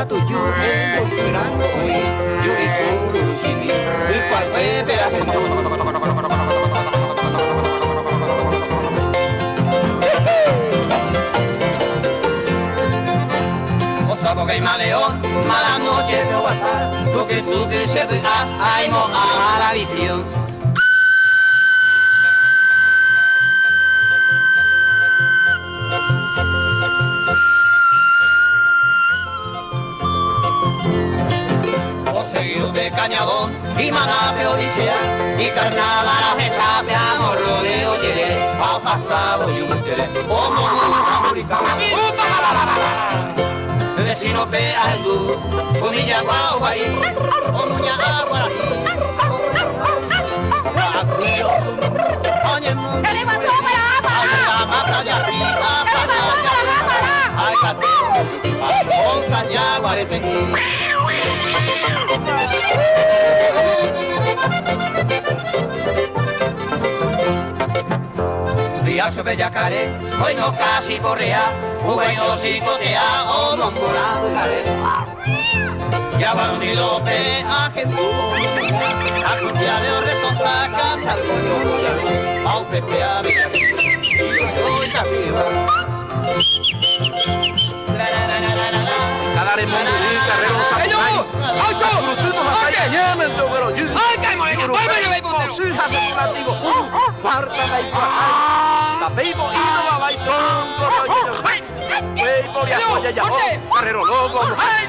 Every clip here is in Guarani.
katu ju hembopyrãngo oĩ ju ikuruchimi ykuakuépe ahendu. Osapukái maleón, mala noche pe oguata, tuky tuky che py'a aimo'ã mala visión. Osegi upe kañavõ imanápe ovichea, ikarnáva hetápe amorróre ojere, ha opasávo ijyvytere omo'ã ha mburika. Vecino-pe ahendu umi jagua oguari, omuña aguara'i, Riacho-pe jakare oinoka chiporrea, huguái ochicotea omomorã vy'are. Jaguarundi Lópe ahendu ha kuñáre orretosa casa ojojaru ha upepe avei ijojoitapýva. Cada remombyry carrero osapukái, Kuruty tohasa iñémente oguerojy, Yurupéi pochy ha katu latigo'ũ, Marta ndaikuaái, Tapéi po'i ndovavái tronco-re ojejoky, Upéi poriahu ojeja'o, Carrero loco omohãi.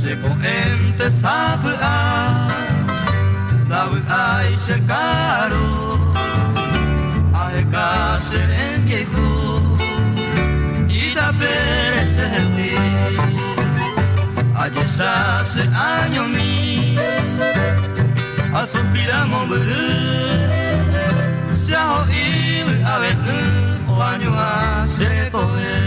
Che ko'ẽnte sapy'a ndavy'ái che karu aheka che rembiayhu itapére chehegui ajecha che añomi asuspira mombyry che aho'i vy'ave'ỹ oañuã che rekove.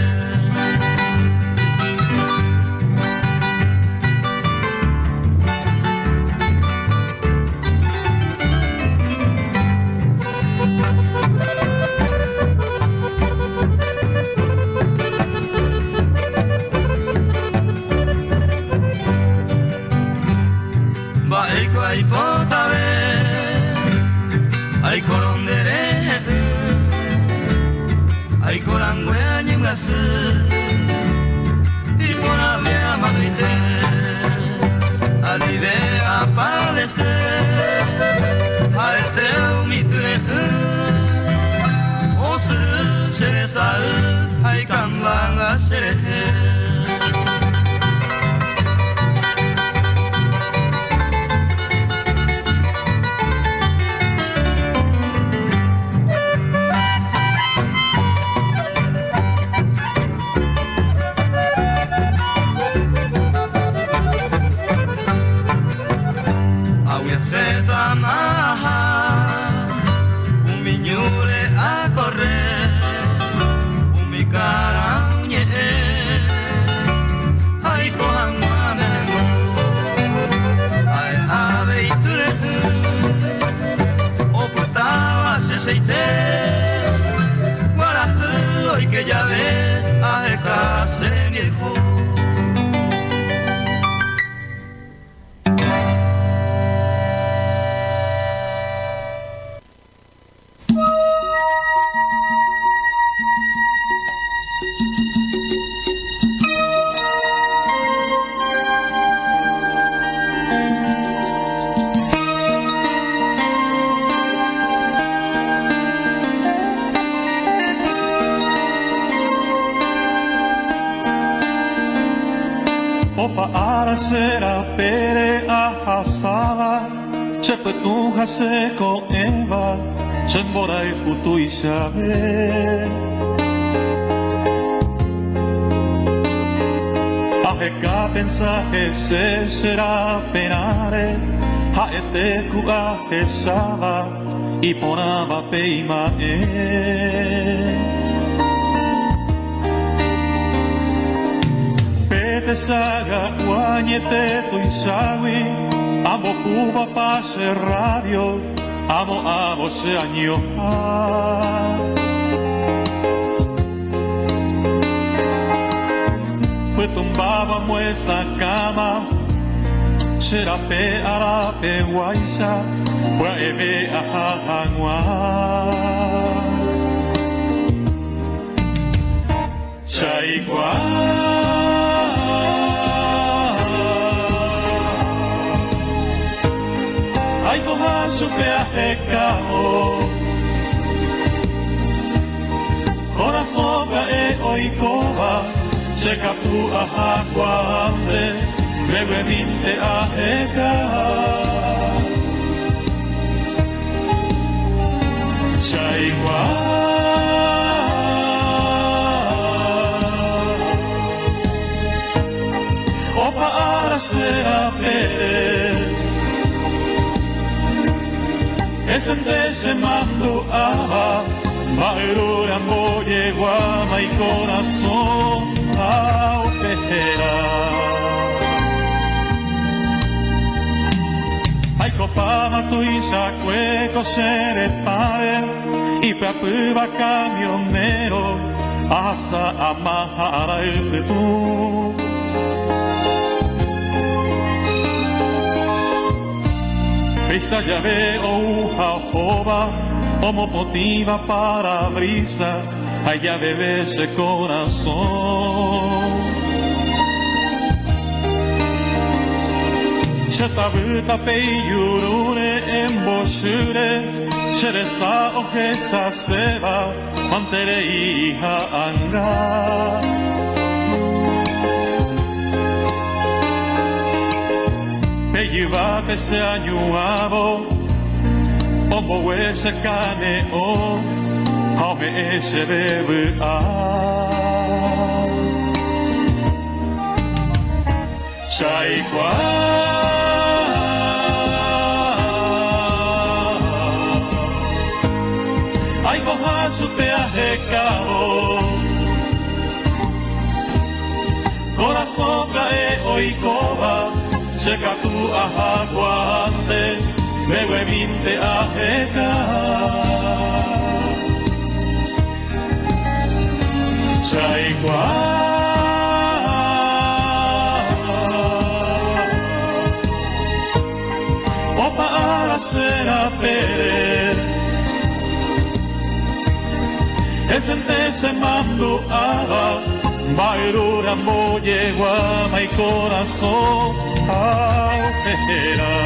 Mba'éiko aipotave aikórõ nde rehe'ỹ aikorãngue añembyasy iporãve amanoite anive apadece ha'ete umi tyre'ỹ osyry che resay ha ikambanga cherehe. Opa ára che rapére ahasáva, che pytũ ha che ko'ẽva, che mborayhu tuichave. Aheka pensa hese che raperãre, ha'ete ku ahecháva iporãva pe ima'ẽ. Pe techaga'u añete tuichágui ambopúvapa che radio amo'ãvo che añoha. Pytũmbáva moesakãva che rape arapeguáicha pya'eve aha hag̃ua. Chaikuaa. Aikoha chupe ahekávo. Korasõ pya'e oikóva, che katu ahakuaánte, mbeguemínte aheka. Chaikuaa. Opa ára che rapére. Hesente che mandu'áva, mba'yrúre ambojeguáma ikorasõ ha upéra. Aikopáma tuichakue ko che retãre, ipyapýva camionero, ahasa ama ha ára ypytũ. Péicha jave ou ha ohóva omopotĩva parabrisa ha ijaveve che korasõ. Che tavýta pe ijurúre embochýre che resa ohechaséva manterei ha'anga. Pe jyvápe che añuãvo ombogue che kane'õ ha ome'ẽ chéve vy'a. Chaikuaa. Aikoha chupe ahekávo. Korasõ pya'e oikóva, che katu ahakuaánte, mbeguemínte aheka. Chaikuaa. Opa ára che rapére, hesente che mandu'áva, mba'yrúre ambojeguáma ikorasõ ha upéra.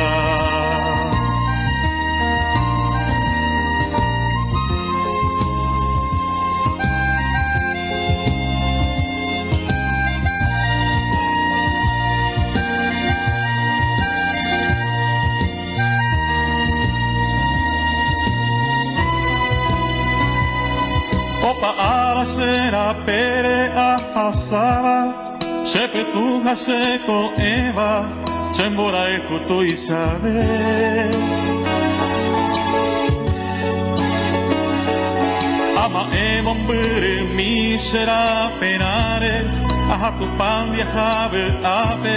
Opa ára che rapére ahasáva, che pytũ ha che ko'ẽva, che mborayhu tuichave. Ama'ẽ mombyrymi che raperãre, aha Tupã ndiaha vy'ápe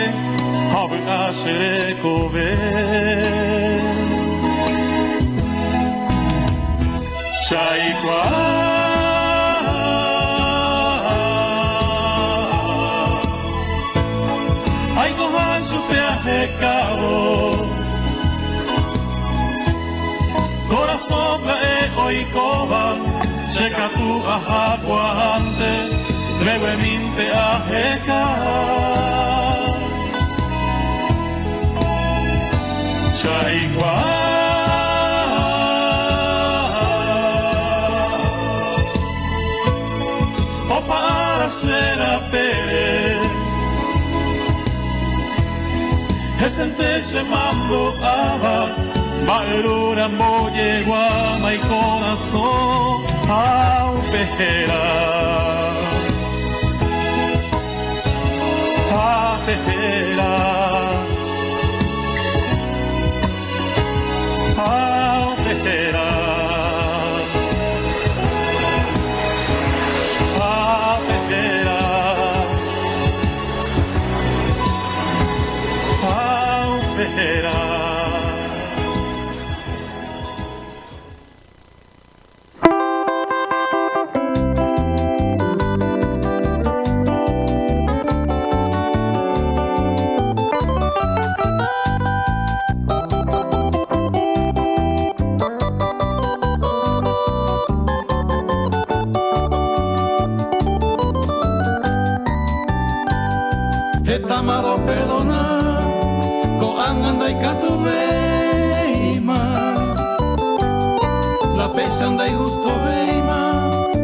ha ovy'a che rekove. Chaikuaa. Aikoha chupe ahekávo. Korasõ pya'e oikóva, che katu ahakuaánte, mbeguemínte aheka. Chaikuaa. Opa ára che rapére. Hesente che mandu'áva mba'erúre ambojeguáma ikorasõ ha upe héra. Ha pe héra. Ha upe héra. Ha pe héra. Ha upe héra. Hetáma roperdona, ko'ág̃a ndaikatuvéima. La péicha ndaigustovéima,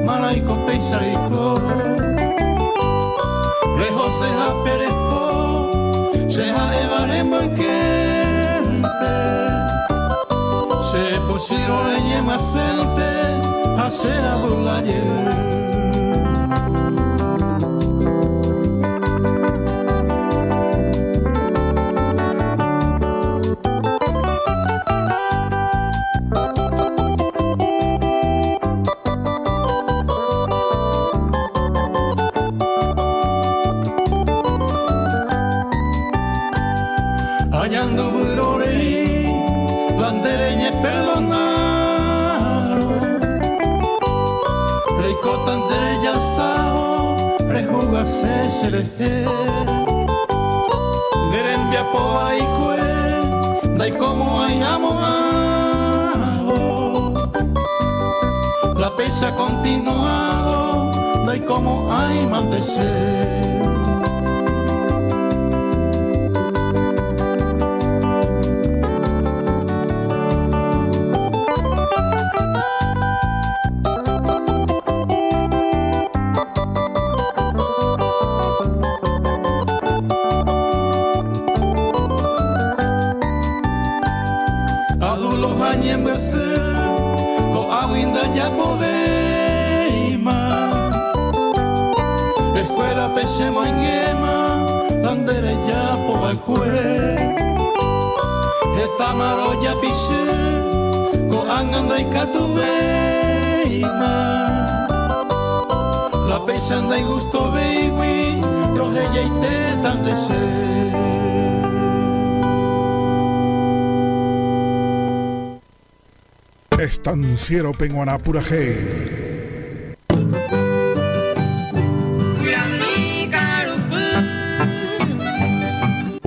maraiko péicha reiko. Rehose hape reho, che ha'éva remboykénte. Che pochýrõ reñemyasẽnte ha che adula jey. Añandu vyrorei la nde reñeperdonárõ, reikóta nde rejalsávo rehugase cherehe. Nde rembiapo vaikue ndaikomo'ãi amo'ãvo, la péicha continuado ndaikomo'ãi mante che. Adulo ha ñembyasy ko'águi ndajapovéima. Escuela-pe chemoingéma la nde rejapo va'ekue. Hetáma rojapichy ko'ág̃a ndaikatuvéima. La péicha ndaigustovéigui rohejaitéta nde che. Estanciero-pe g̃uarã purahéi.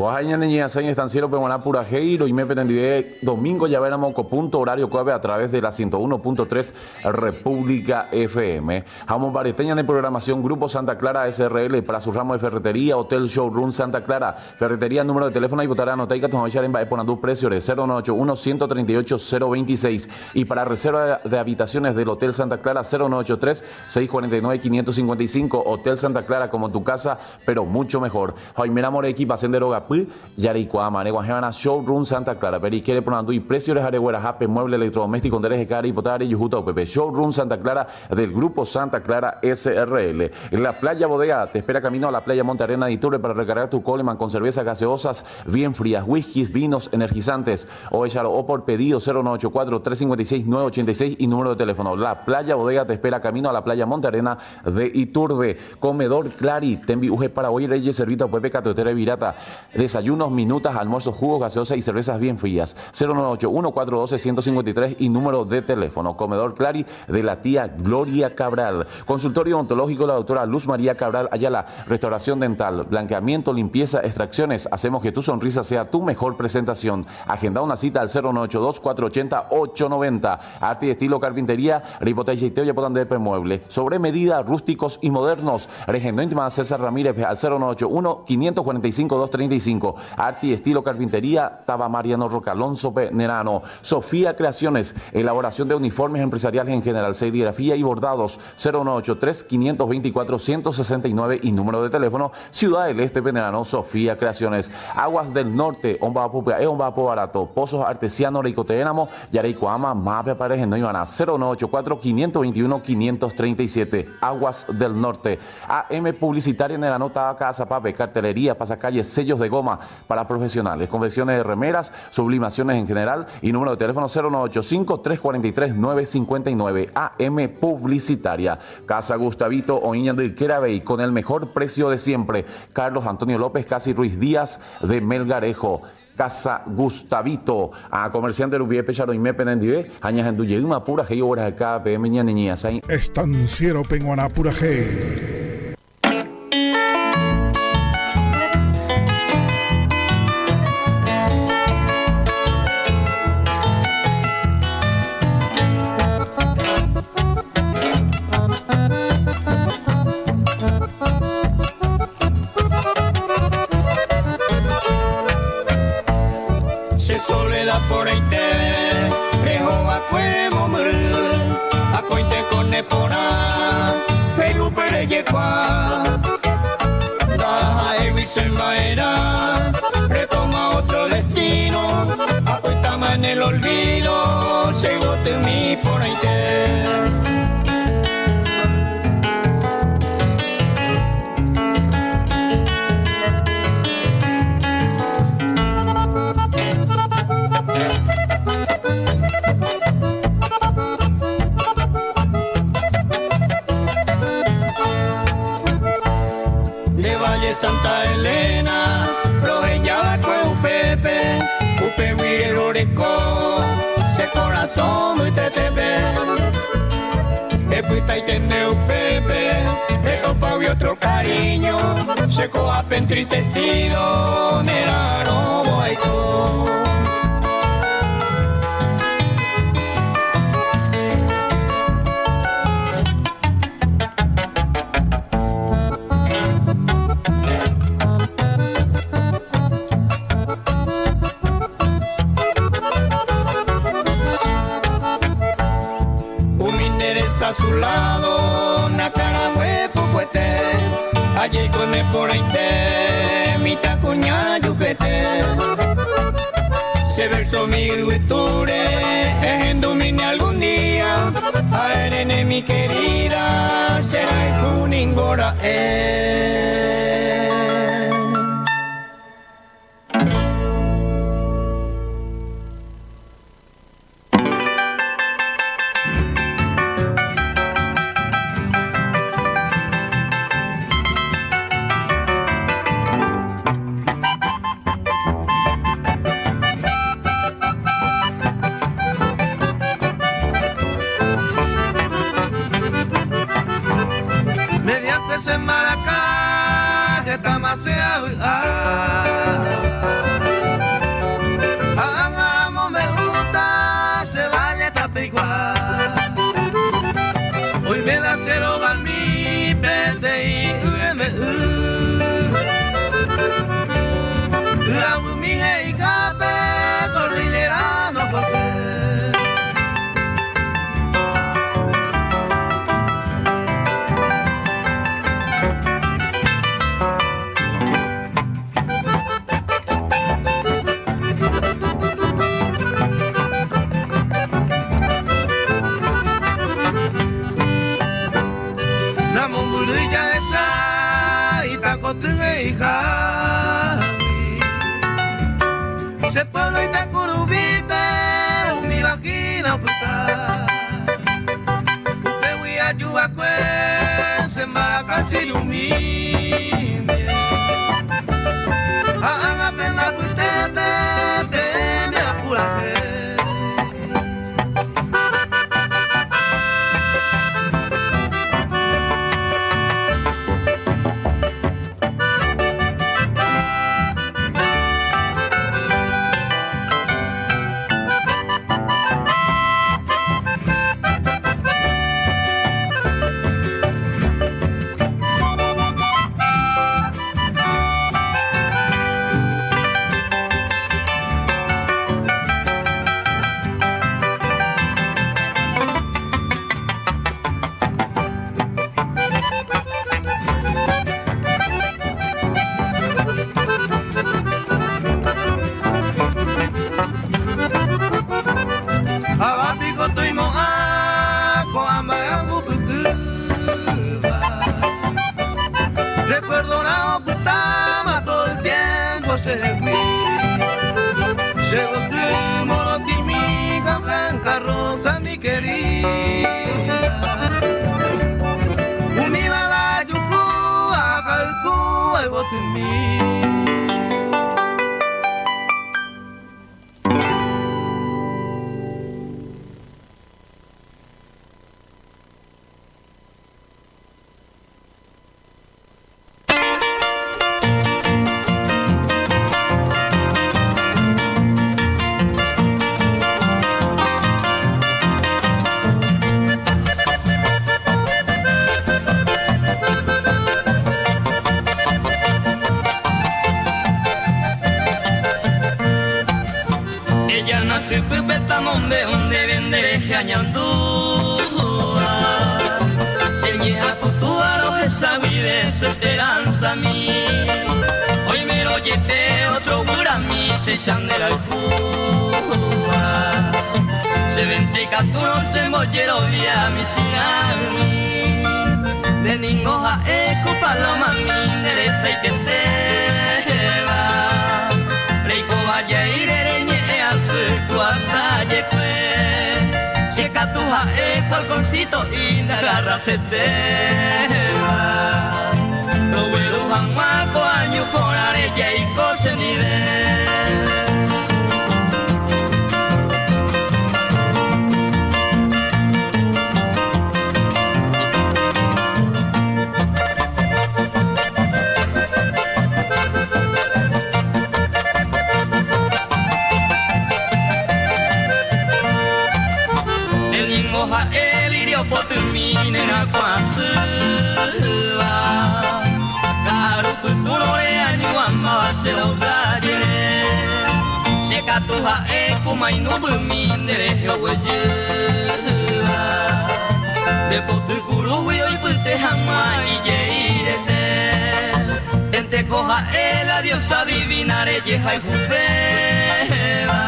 Guahai ñane ñe'ãsãi Estanciero-pe g̃uarã purahéi, roime penendive domingo javéramo ko punto horario kuápe a través de la 101.3 República FM. Ha omombarete ñane programación Grupo Santa Clara SRL para su ramo de ferretería, Hotel Showroom Santa Clara, Ferretería número de teléfono aipotáre anota ikatu hag̃uáicha remba'eporandu preciore 0981 138 026 y para reserva de habitaciones del Hotel Santa Clara 0983 649 555 Hotel Santa Clara como tu casa pero mucho mejor ha oiméramo reequipase nde rogapy jareikuaáma reguahẽva'erã Showroom Santa Clara pe reike reporandu ipreciore ha regueraha pe mueble electrodoméstico nde reheka reipota rejuhúta upépe Showroom Santa Clara del Grupo Santa Clara SRL. La Playa Bodega te espera camino a la playa Monte Arena de Iturbe para recargar tu Coleman con cervezas gaseosas bien frías, whiskies, vinos energizantes. O por pedido 0984 356 986 y número de teléfono. La Playa Bodega te espera camino a la playa Monte Arena de Iturbe. Comedor Clari, tembi'u Paraguay Reyes Servita Pepe Catotere Virata. Desayunos, minutas, almuerzos, jugos, gaseosas y cervezas bien frías. 0981 412 153 y número de teléfono. Comedor Clari de la tía Gloria Cabral. Consultorio odontológico la doctora Luz María Cabral Ayala. Restauración dental, blanqueamiento, limpieza, extracciones. Hacemos que tu sonrisa sea tu mejor presentación. Agenda una cita al 0982 480 890. Arte y estilo carpintería, ripotaichaite ojapóta ndéve mueble. Sobre medida, rústicos y modernos. Rehendó íntima César Ramírez al 0981 545 235. 25. Arte y Estilo Carpintería, Táva Mariano Roque Alonso-pe, Nerano. Sofía Creaciones, elaboración de uniformes empresariales en general, serigrafía y bordados, 0183 524 169 y número de teléfono, Ciudad del Este, Penerano, Sofía Creaciones. Aguas del Norte, omba'apo pya'e, omba'apo barato, Pozos Artesiano, reikote'ẽramo, jareikuaáma, mápe aparehenóivarã, 0184 521 537, Aguas del Norte. AM Publicitaria Nerano Táva Ka'asapápe, cartelería, pasacalles, sellos de goma para profesionales, confecciones de remeras, sublimaciones en general y número de teléfono 0985 343 959. AM Publicitaria. Casa Gustavito oĩ ñande ykére avei con el mejor precio de siempre. Carlos Antonio López Casi Ruiz Díaz de Melgarejo. Casa Gustavito. Ha comerciante rupive pecha roime penendive ha ñahendu jeýma purahéi ogueraheka peẽme ñane ñe'ãsãi. Estanciero peg̃uarã purahéi. Che soledad porãite rehovakue mombyry akóinte ko ne porã Facebook-pe rejekuaa Ndaha'égui che mba'erã retoma otro destino apytáma en el olvido che yvotymi porãite. Nde Valle Santa Elena rohejava'ekue upépe, upégui reroreko che korasõ mbytetépe. Epytaite nde upépe, retopágui otro cariño, che ko'ápe entristecido nera'arõvo aiko. Umi nde resa azulado nakarangue pukuete, ajeiko ne porãite mitãkuña jukete. Che verso mi yvytúre ehendumíne algún día, ha'érene mi querida che rayhu ningo ra'e. Mediante che mbaraka hetama che avy'a. Ha ág̃a amombe'úta che valle tapeigua. Oime la che rogami peteĩ y rembe'y. Y'aguymi he'ihápe cordillera no José. Namombyry jahecha itakoty he'ihágui. Che pueblo Itakuruvípe umi vagina opyta. Upégui aju va'ekue che mbaraka chirumíndie. Ha ág̃a pende apytépe peẽme apurahe. oiko chehegui. Che roty morotĩmi ha blanca rosa mi querida. Umi bala juku ahayhu ayvotymi. Ella nace pype tamombe'u ndéve nderehe añandúva. Che ñe'ãkutúva rohecha guive su esperanza-mi. Oimérõ jepe otro guyrami chéicha nderayhúva. Chévente ikatúrõ chembojerovia michĩrãmi. Nde ningo ha'e ku palomami nde resaitetéva. Reikova jeýre reñe'ẽ asy ku asajekue. Che katu ha'e ku halconcito'i ndagarrasetéva. Rogueru hag̃ua ko añu porãre jaiko chendive. Nde ningo ha'e lirio potymi ne ryakuã asýva. Ka'aru pytũrõ reañuãmbáva che róga jere. Che katu ha'e ku mainumbymi nde rehe oguejýva. Nde poty kurúgui oipyte hag̃ua ijeirete. Ndénteko ha'e la diosa divina rejehayhuvéva.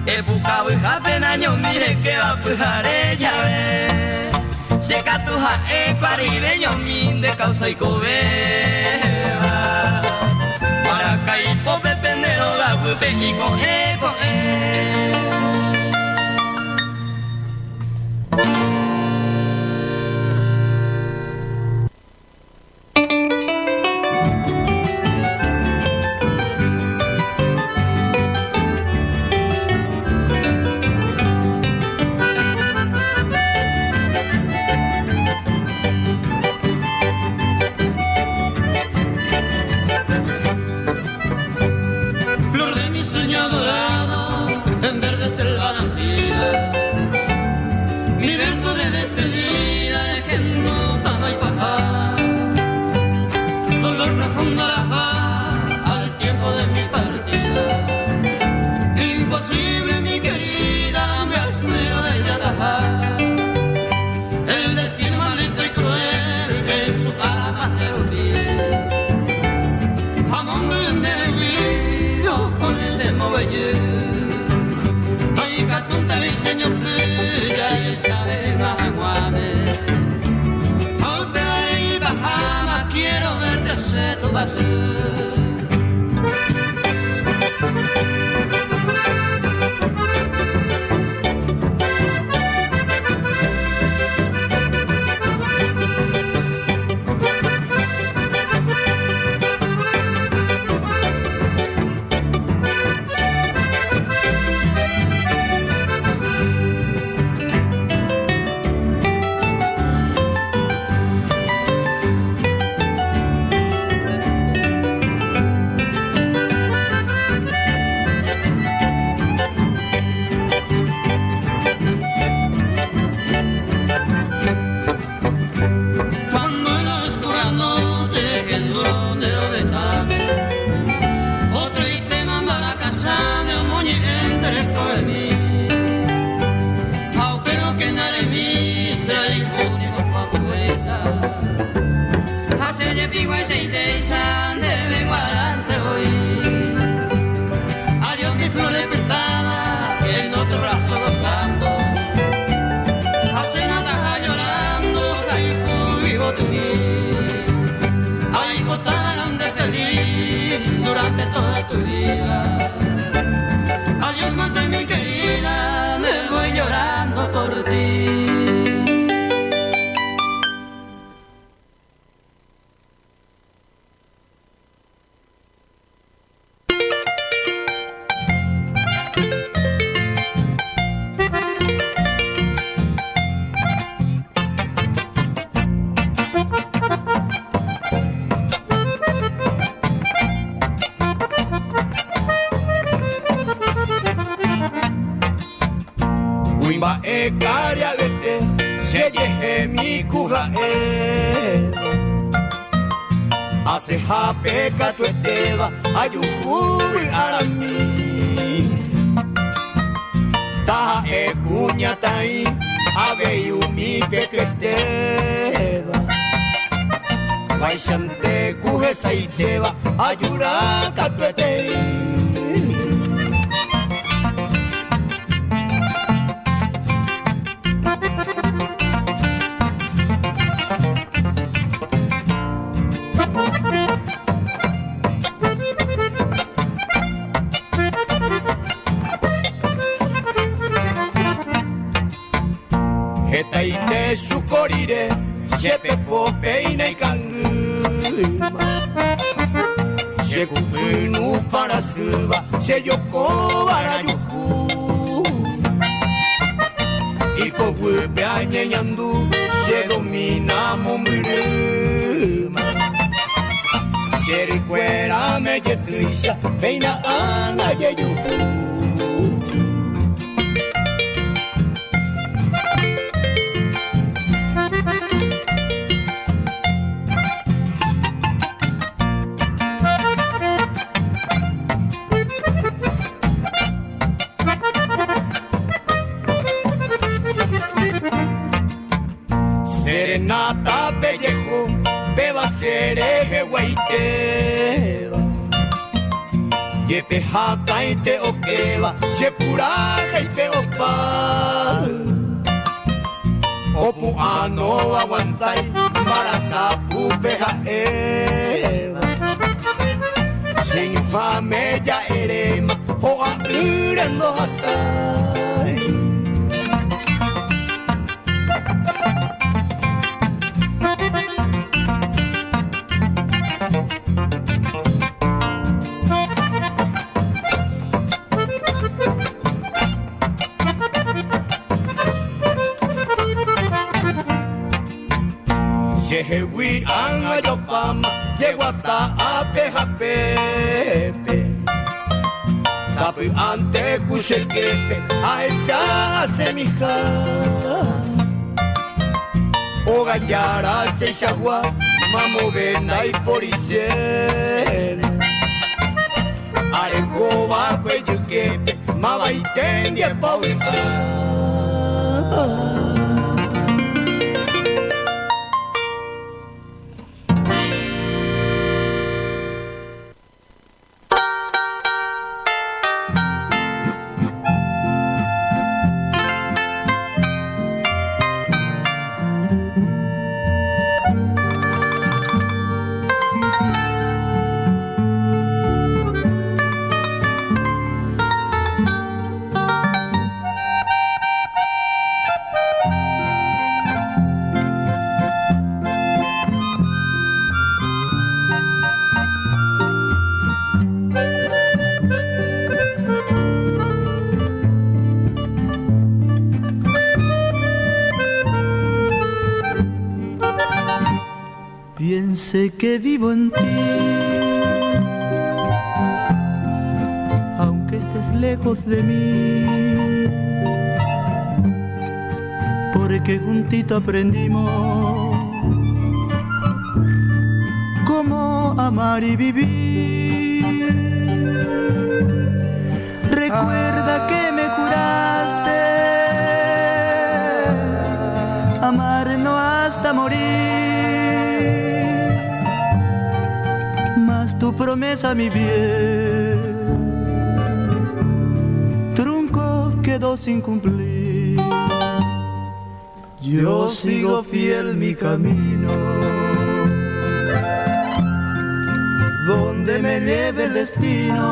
Epukavyhápe nañomi rekéva pyhare jave. Che katu ha'e ku arribeñomi nde causa oikovéva. Mbaraka ipópe pende rogaguýpe iko'ẽ ko'ẽ. Flor de mi sueño dorado, en verde selva nacida, mi verso de despedida dejando Tamaipajá, dolor profundo arajá al tiempo de mi partida, imposible mi querida, me acero de Yatajá, el destino maldito y cruel en su alma se hundió. Jamón de vino con ese movelle. Ay, catunta diseño que ya yo sabe bajaguame. Y bajama, quiero verte hacer tu vacío. tu vida. Adiós, monte mi querida, me voy llorando por ti. Kuimba'e karia'yete chejehemi ku ha'e Asehápe katuetéva ajuhu vy'arami Taha'e kuñataĩ avei umi peketéva Vaichante ku hesaitéva ajura katuetei. Hetaite chuko rire che pepo péina ikangýma Che kupynu parasýva che jokóva rajuhu Ipoguýpe añeñandu che domina mombyrýma Che rykuérame jetýicha péina ág̃a jejuhu. Serenata pellejo, péva che reheguaitéva. Jepe hatãite okéva che purahéipe opa. Opu'ã noaguantái mbaraka púpe ha'éva. Che ñuhãme ja'eréma ho'a'ỹre ndohasái. Chehegui ág̃a jopáma jeguata ápe ha pépe. Sapy'ánte ku che képe ahecha asẽmiha. Óga jára cheichagua mamove ndaipóri chéve. Arekóva pe jyképe mavaite ndiepovy'a. Bien sé que vivo en ti, aunque estés lejos de mí, porque juntito aprendimos cómo amar y vivir. Recuerda que me juraste amarnos hasta morir, mas tu promesa, mi bien, trunco quedó sin cumplir. Yo sigo fiel mi camino. Donde me lleve el destino,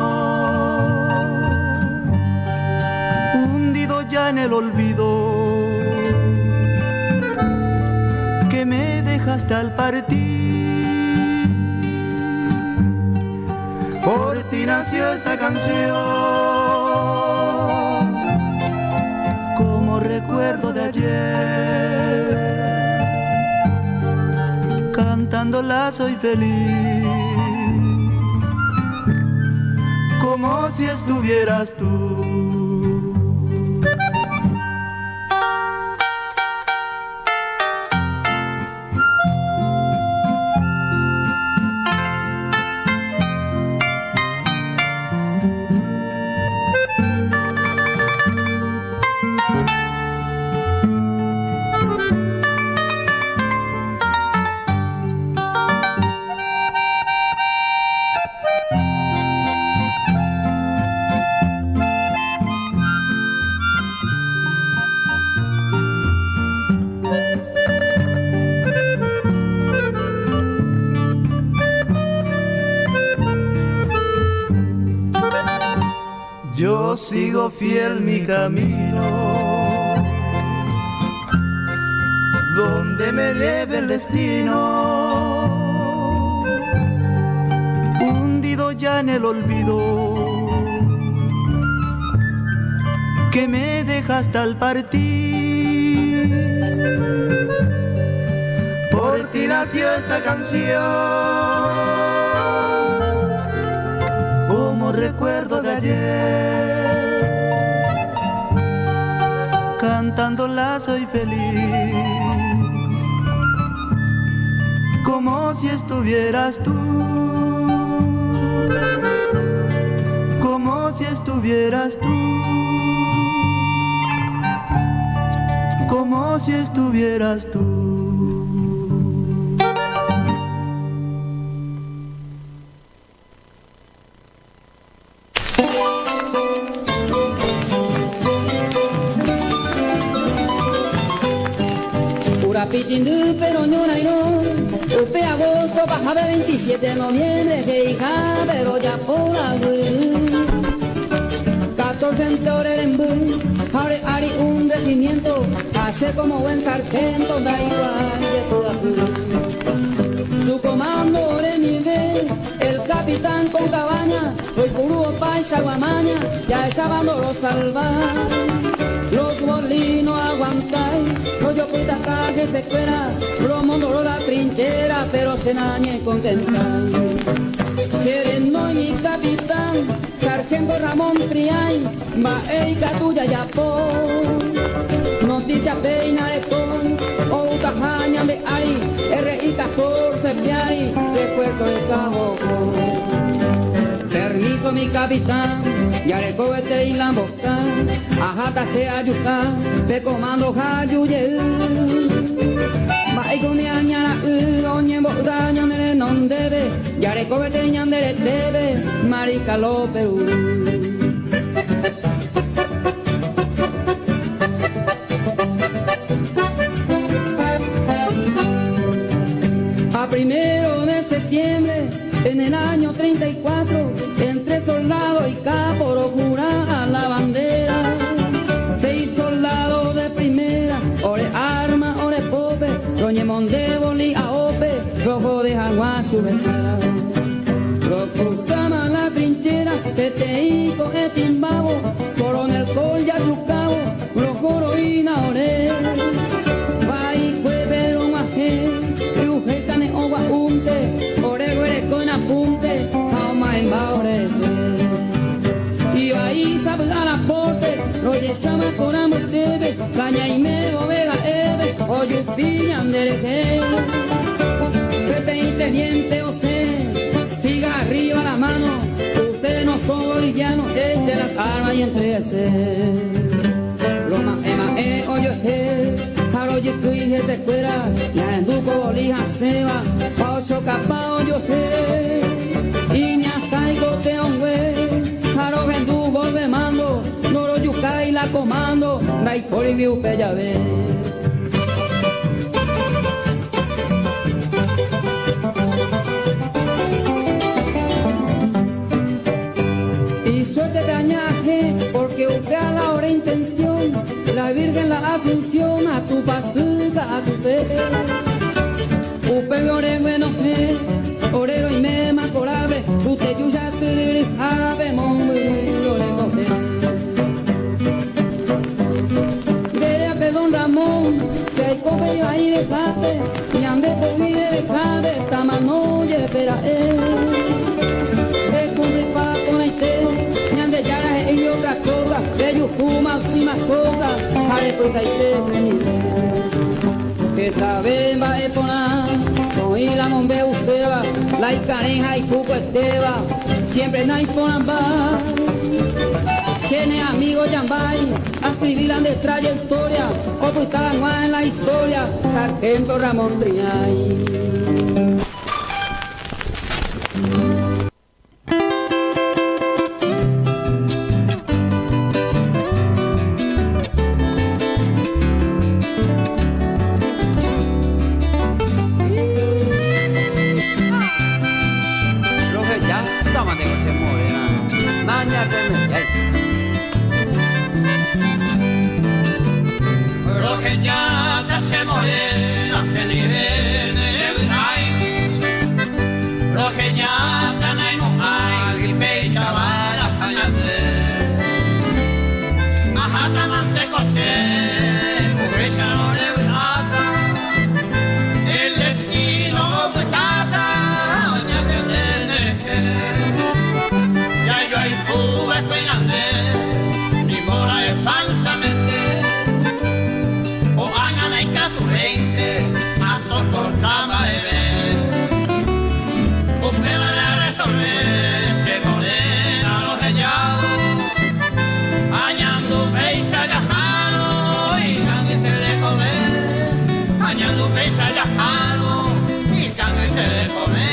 hundido ya en el olvido que me dejaste al partir. Por ti nació esta canción, como recuerdo de ayer. Cantándola soy feliz, como si estuvieras tú. Yo sigo fiel mi camino, donde me lleve el destino, hundido ya en el olvido que me dejaste al partir. Por ti nació esta canción, como recuerdo de ayer. Cantándola soy feliz, como si estuvieras tú, como si estuvieras tú, como si estuvieras tú. Urapitindu, pero ñorairó, upe agosto, bajaba 27 de noviembre, que hija, pero ya por la 14 en Orerembú, ahora ari un regimiento, hace como buen sargento, da igual, de Su comando de nivel, el capitán con cabaña, hoy puro paisa guamaña, ya esa bando lo salva. Los molinos aguantáis, rollo puta caje se fuera, lo mundo la trinchera, pero se nañe contentan. Sereno mi capitán, sargento Ramón Triay, va eica tuya ya po. Noticia peina de con, o de Ari, R I 14 Piari, de Puerto de Cabo. Permiso mi capitán, ya le cohete y la embosca, ajata se ayuca, te comando jayuye. Maico mi añara oñe boda ñandere non debe, ya le cohete ñandere debe, marica lo Perú. A 1 de septiembre, en el año 34, entre soldado y capo jura a la bandera. 6 soldados de primera, ore arma, ore pope, roñemón de boli a ope, rojo de jaguar su ventana. Lo cruzaba la trinchera, teteico etimbabo, coronel col ya su cabo, rojo y naore. Vai cuevero maje, eujecane owa unte, ore güere con apunte, jauma en baorete. Y ahí sabe a la porte, lo llevaba con amor tebe, caña y me vega eve, oyupiñan dereje. Vete y teniente Ose, siga arriba la mano, ustedes no son bolivianos, eche las armas y entréguese. Roma ema e oyo he, jaro yukui se fuera, ya en duco bolija seba, pa ocho capa oyo he. Iña saigo te ongue, jaro gendu volve mando, noro yukai la comando, raikori viupe ya ve. Asunción ha Tupãsy Ka'akupe. Upégui ore guenohẽ, ore roiméma korápe, Tuteju jatyryryhápe mombyry ore ko'ẽ. Ndereape don Ramón, che aiko pe ivai rehápe, ñande pogui revehápe, tamano jepe ra'e. Ekumplipa porãite, Ñandejára he'i otra cosa, rejuhu Maxima Sosa ha repytaite hendive. Hetave mba'e porã oĩ la mombe'uséva, la ikarẽ ha ikukuetéva, siempre naiporãmba. Che ne amigo Jambái, ascribí la nde trayectoria, opyta hag̃ua en la historia, Sargento Ramón Triay. Rohejáta che morena, che ndive nerevy'ái. Rohejáta naimo'ãigui péicha varaha ñande. Aháta mante ko che upéicharõ revy'áta. El destino opytáta oñatende nderehe. Jajoayhu va'ekue ñande nimbora'e falsamente. Ko'ág̃a ndaikatuvéinte asoporta mba'eve. Upévare aresolve che morena rohejávo. Añandu péicha jahárõ ikangy che rekove. Añandu péicha jahárõ ikangy che rekove.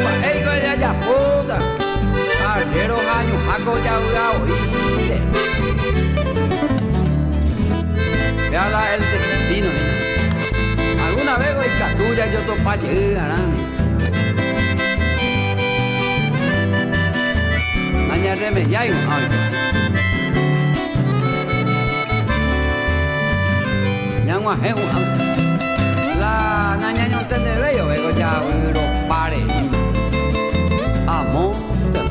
Mba'éiko jajapóta, arriéro ha ñuhã ko javy'a oĩnte. Péa la el destino hína. Alguna vez ko ikatu jajotopa jey arãme. Nañarremediái mo'ã oiko. Ñag̃uahẽ hu'ã. La nañañontendevéi ove ko javyropa reíma. Amónte.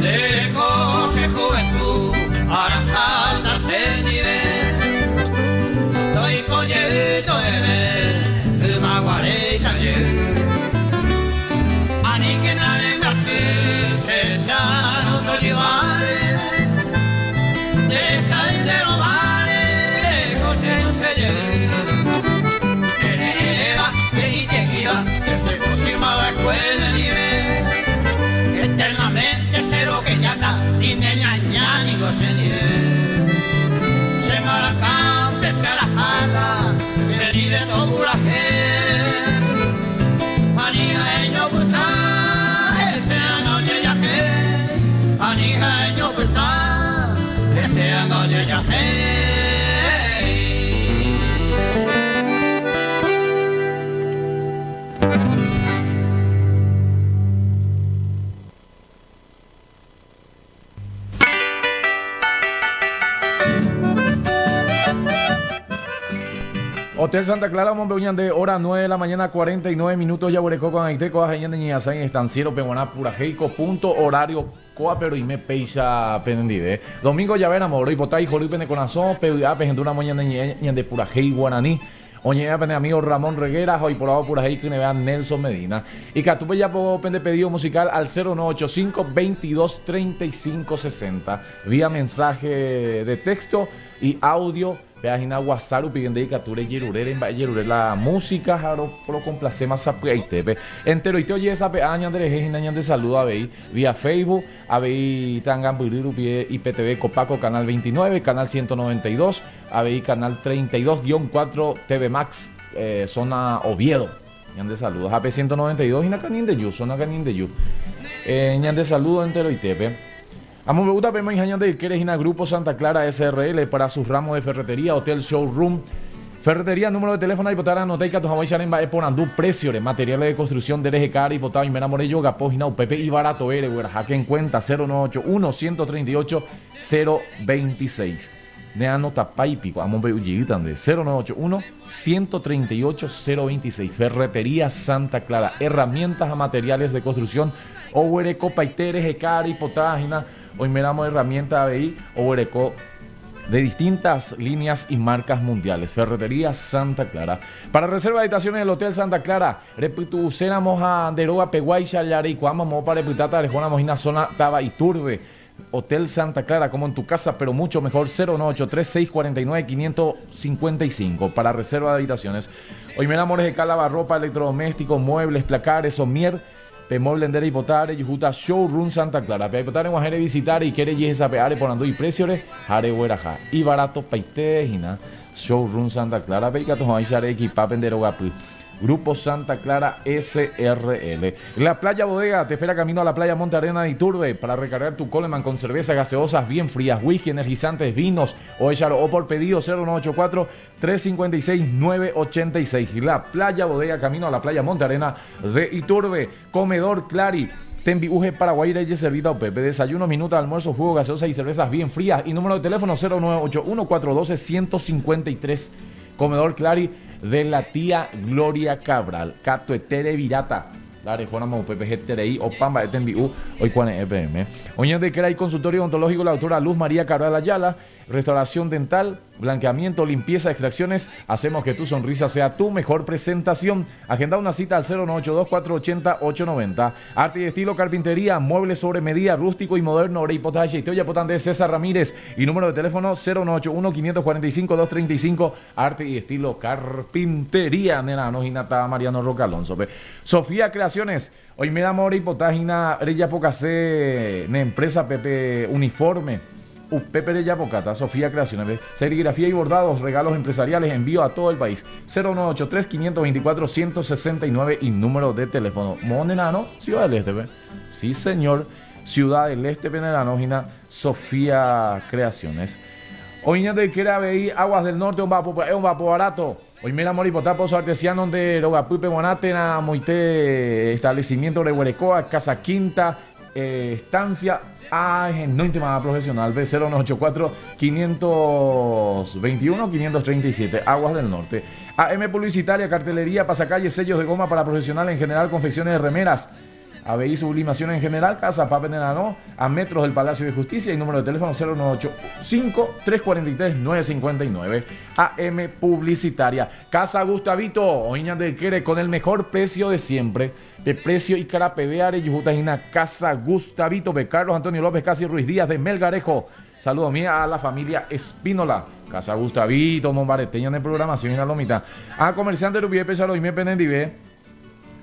Nde reko che juventud araháta chendive, toiko jey to'eve ymaguaréicha jey. Aníkena rembyasy che rechárõ tojyváre, nde resay nde rováre reko che ruse jey. Ere eréva he'i jeýva che chepochyma va'ekue nendive. Eternamente che rohejáta si ne ñaña niko chendive. Che marakãnte che araháta che ndive topurahe. Ani ha'eño pyta hese anga ojejahe. Ani ha'eño pyta hese anga ojejahe. Hotel Santa Clara omombe'u ñande hora 9 de la mañana 49 minutos jaguereko ko'ag̃aite ko'ág̃a ñande ñe'asãi estanciero peguarã purahéiko punto horario kóape roime péicha penendive. Domingo javéramo roipota ihory pene korasõ pe vy'a pehendúramo ñane ñe'ẽ ñande purahéi guarani. Oñe'ẽva pene amigo Ramón Reguera ha oiporavo purahéi kyre'ỹva Nelson Medina. Ikatu pejapo pende pedido musical al 0985 22 35 60 vía mensaje de texto y audio péva hína WhatsApp rupive nde ikatu rejerure remba'ejerure la música ha rocomplacéma sapy'aitépe. Enteroite ojehesape'a ñanderehe hína ñande saludo avei vía Facebook, avei ta'angambyry rupive IPTV Copaco canal 29, canal 192, Avei canal 32-4 TV Max zona Oviedo. Ñande saludo. Ha pe 192 hína Canindeju, zona Canindeju. Ñande saludo enteroitépe. Amombe'úta peẽme oĩha ñande ykére hína Grupo Santa Clara SRL para sus ramos de ferretería, hotel, showroom, ferretería, número de teléfono aipota anota ikatu hag̃uáicha remba'e porandu préciore, materiales de construcción nde reheka reipota oiméramo rejogapo hína upépe ivaratove regueraháke en cuenta 0981 138 026. Ne anotapái piko amombe'u jeýta nde 0981 138 026 Ferretería Santa Clara herramientas ha materiales de construcción oguerekopaite reheka reipota hína oiméramo herramienta avei oguereko de distintas líneas y marcas mundiales Ferretería Santa Clara Para reserva de habitaciones del Hotel Santa Clara repytu'uséramo ha nde róga peguáicha ja reikuaa mamópa repytáta rehóramo hína zona táva Iturbe Hotel Santa Clara, como en tu casa, pero mucho mejor, 0983 649 555 para reserva de habitaciones. Oiméramo reheka lavarropa, electrodomésticos, muebles, placares, somier, pe mueble nde reipota rejuhúta Showroom Santa Clara. Pe aipota reg̃uahẽ revisita reike rejehesape'a reporandu ipreciore ha regueraha. Ibaratopaite hína Showroom Santa Clara-pe ikatu hag̃uáicha reekipa pende rogapy. Grupo Santa Clara SRL. La Playa Bodega te espera camino a la playa Monte Arena de Iturbe para recargar tu Coleman con cervezas gaseosas bien frías, whisky, energizantes, vinos o o por pedido 0184 356 986. La Playa Bodega camino a la playa Monte Arena de Iturbe. Comedor Clari. Tembi'u Paraguay Reyes Servita Pepe. Desayuno, minuta, almuerzo, jugo, gaseosa y cervezas bien frías. Y número de teléfono 0981 412 153. Comedor Clari de la tía Gloria Cabral. Katuete reviráta. La rehóramo upépe heterei opa mba'e tembi'u oikuave'ẽ peẽme. Oñandekéra iconsultorio odontológico la doctora Luz María Cabral Ayala, restauración dental, blanqueamiento, limpieza, extracciones, hacemos que tu sonrisa sea tu mejor presentación. Agenda una cita al 0982 480 890. Arte y estilo, carpintería, muebles sobre medida, rústico y moderno, Reipota y Oya de César Ramírez y número de teléfono 0981 545 235. Arte y estilo, carpintería, nena, no hinata Mariano Roca Alonso. Sofía Creaciones, hoy me da Reipota, Reyapocase, ne empresa Pepe Uniforme. Upepe Reyapocata, Sofía Creaciones, serigrafía y bordados, regalos empresariales, envío a todo el país. 0983 524 169 y número de teléfono. Monenano, Ciudad del Este, Sí, señor. Ciudad del Este, Penelano, Sofía Creaciones. Oiña de Quera veí Aguas del Norte, un vapo, un vapo barato. Hoy mira Moripotá, Pozo Artesiano, de Rogapupe, Guanátena, Moité, establecimiento de Huerecoa, Casa Quinta, Estancia, Ah, no intimada profesional, B0184 521 537, Aguas del Norte. AM Publicitaria, cartelería, pasacalle, sellos de goma para profesionales en general, confecciones de remeras. ABI Sublimación en general, Casa Papenelano, a metros del Palacio de Justicia y número de teléfono 0985 343 959. AM Publicitaria. Casa Gustavito, Oiña de Quere, con el mejor precio de siempre. De precio y carapeveare, Yujutajina, Casa Gustavito, de Carlos Antonio López, Casi Ruiz Díaz de Melgarejo. Saludos mía a la familia Espínola. Casa Gustavito, Mombareteña de programación y la lomita. A comerciante Rubí Pesaro y me Penendive.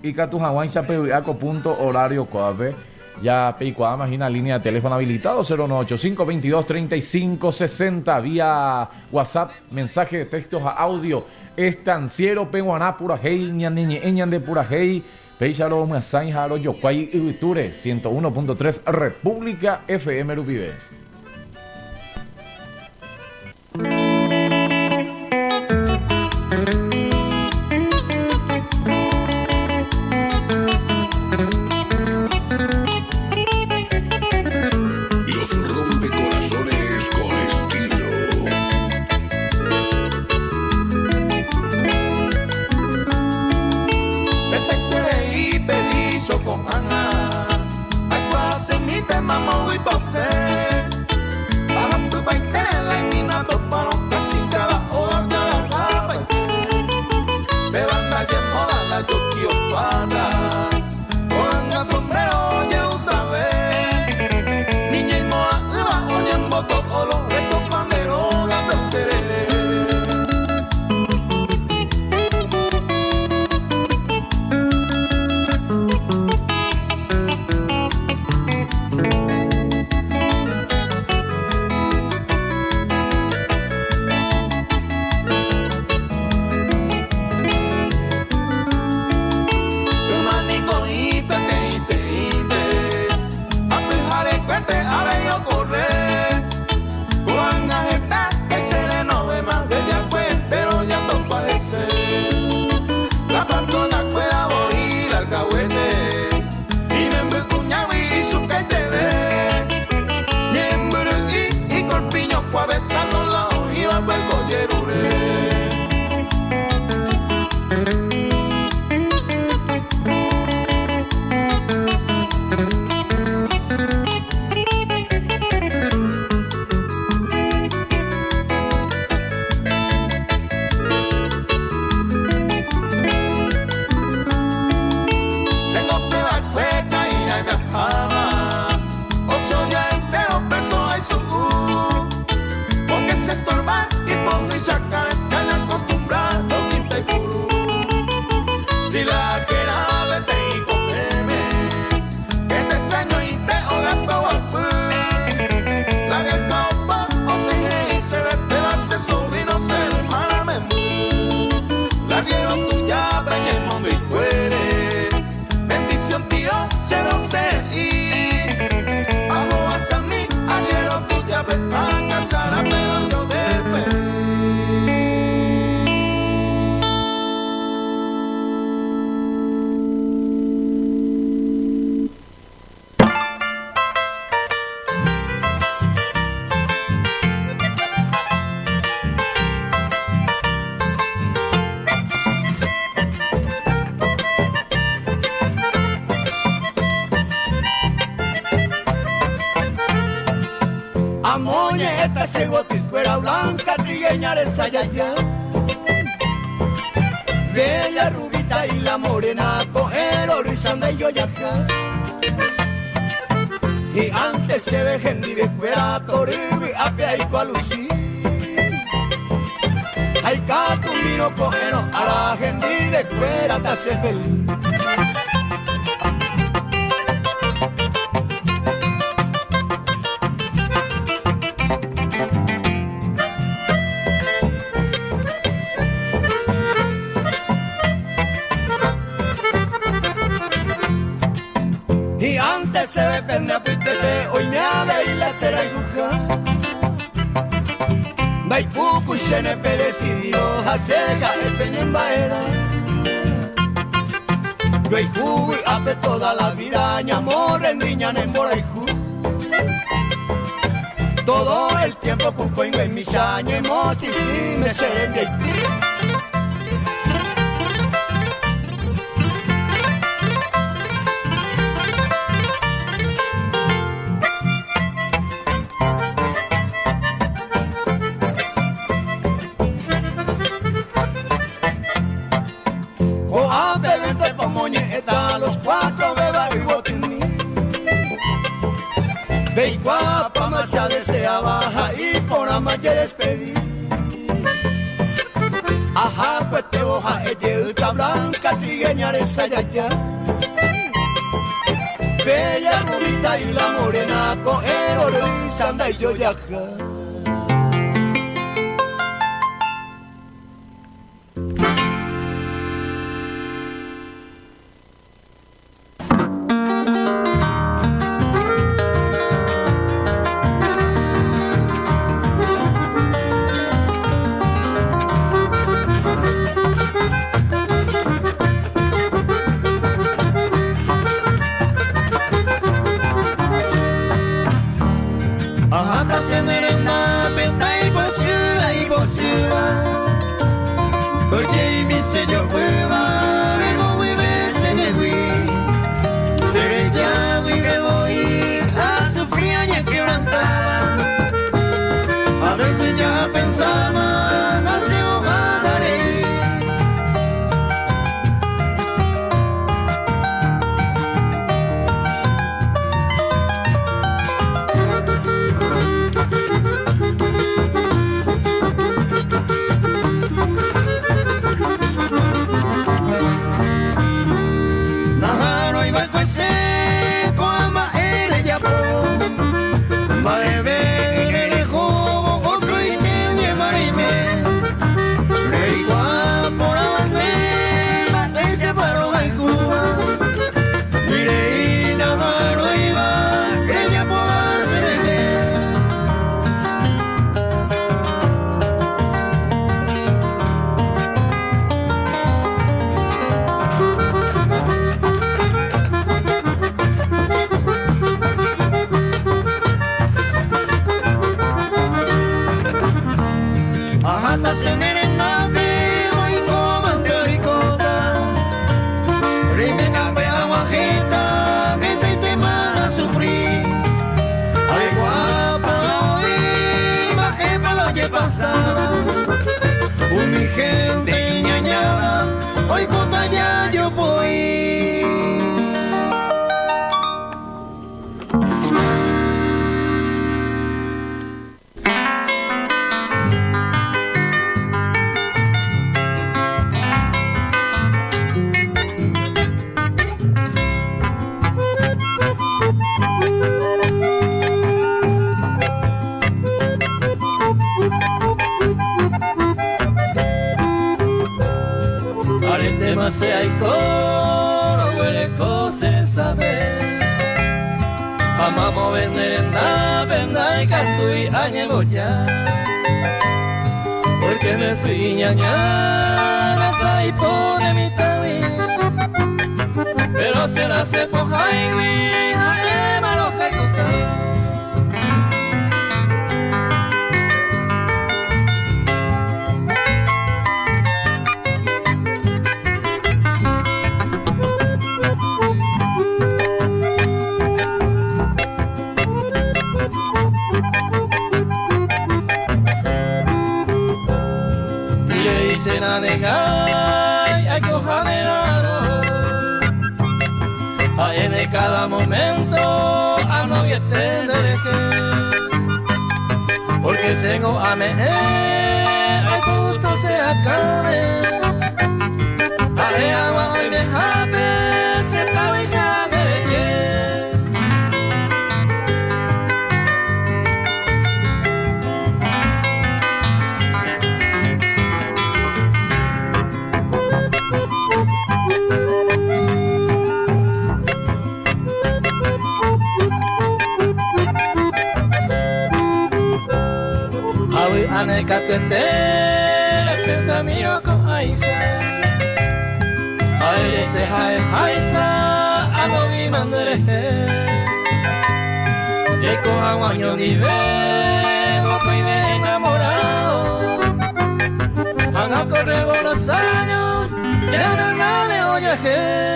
Y Catujaguán, Chapehuiaco, punto horario coape. Ya Peicuá, imagina línea de teléfono habilitado 0985 22 35 60 vía WhatsApp, mensaje de textos a audio. Estanciero Peguaná, Purajey, Ñaneñe, de Purajey, Peixaro, Mazain, Jaro, Yocuay, Ibiture, 101.3 República FM Rupibe. Los rompecorazones con estilo. Amoñe esta cegotituera blanca trigueña de sayaya. Bella rubita y la morena con el oro y sanda y yo ya Y antes se ve gente de cuera toribi apia y cualucí. Ay miro cojero a la gente de cuera te hace feliz. Daipuku y CNP decidió hacer el en. Yo y jugo y ape toda la vida, ñamor en niña en boraijú. Todo el tiempo cuco y en mi ñemo si si me seren de por ama despedir. Ajá, pues te boja, ella blanca, trigueña de sayaya. Bella rubita y la morena con el oro y sanda y yo viaja. añemboja Porque me soy ñaña pone mi tawi Pero se la se pojaiwi Jae malo En cada momento a no Porque tengo a me ay gusto se acabe. A agua hoy me jape se de Anekatete pensamiro ko aisa Aire se hae haisa anobi mandereje Yeko aguaño nive moko enamorado Van a correr los años ya no gane oye.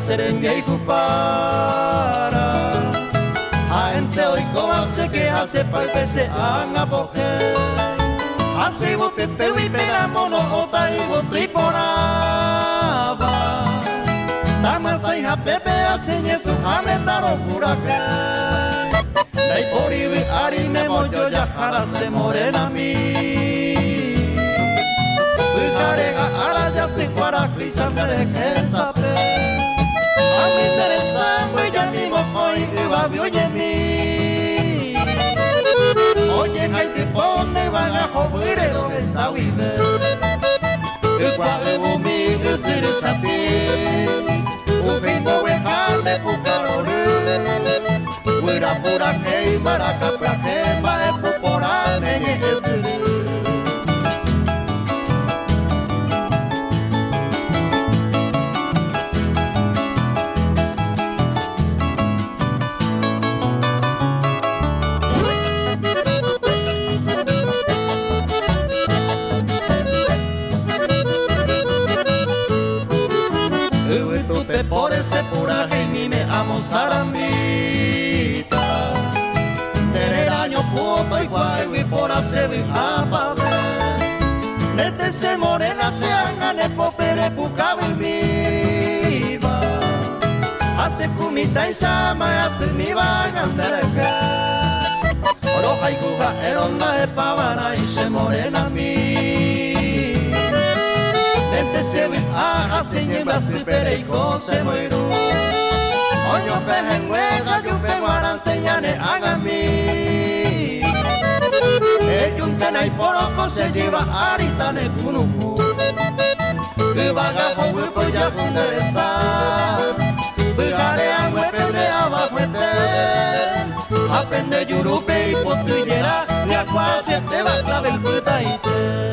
Serembia y jupara. A gente hoy como hace que hace palpe se han apoge. Hace bote te pera mono ota y bote y poraba. Tamasa hija pepe hace su jametaro puraje. Dai por ibi ari me moyo ya jara se morena mi. Bujarega ara ya se guara sape. A mi interesan ya mi mojo y iba oye mi. Oye haiti pose van a jobure lo esa vive. Ugua mi usiri sati. Ufimbo wejane pucaroru. Wira pura kei maraca praje ma epupora neñe esiri. Amo sarambita. Tener año puto igual y por hacer apabe. Nete se morena se angane popere pucabe viva. Hace kumita y sama hace mi vangandereje. Oroja y cuja eronda e pavana y se morena mi. Nete se vi a hace ñembra pere y con se moiru. Oño pejenguega yupe guarante ñane agami. Eyuntena y poroko se lleva aritane kunuku. Ubaga hobu ya jundereza. Bugare angüe pende abajuete. Aprende yurupe y potuyera. Ni a te va clave el putaite.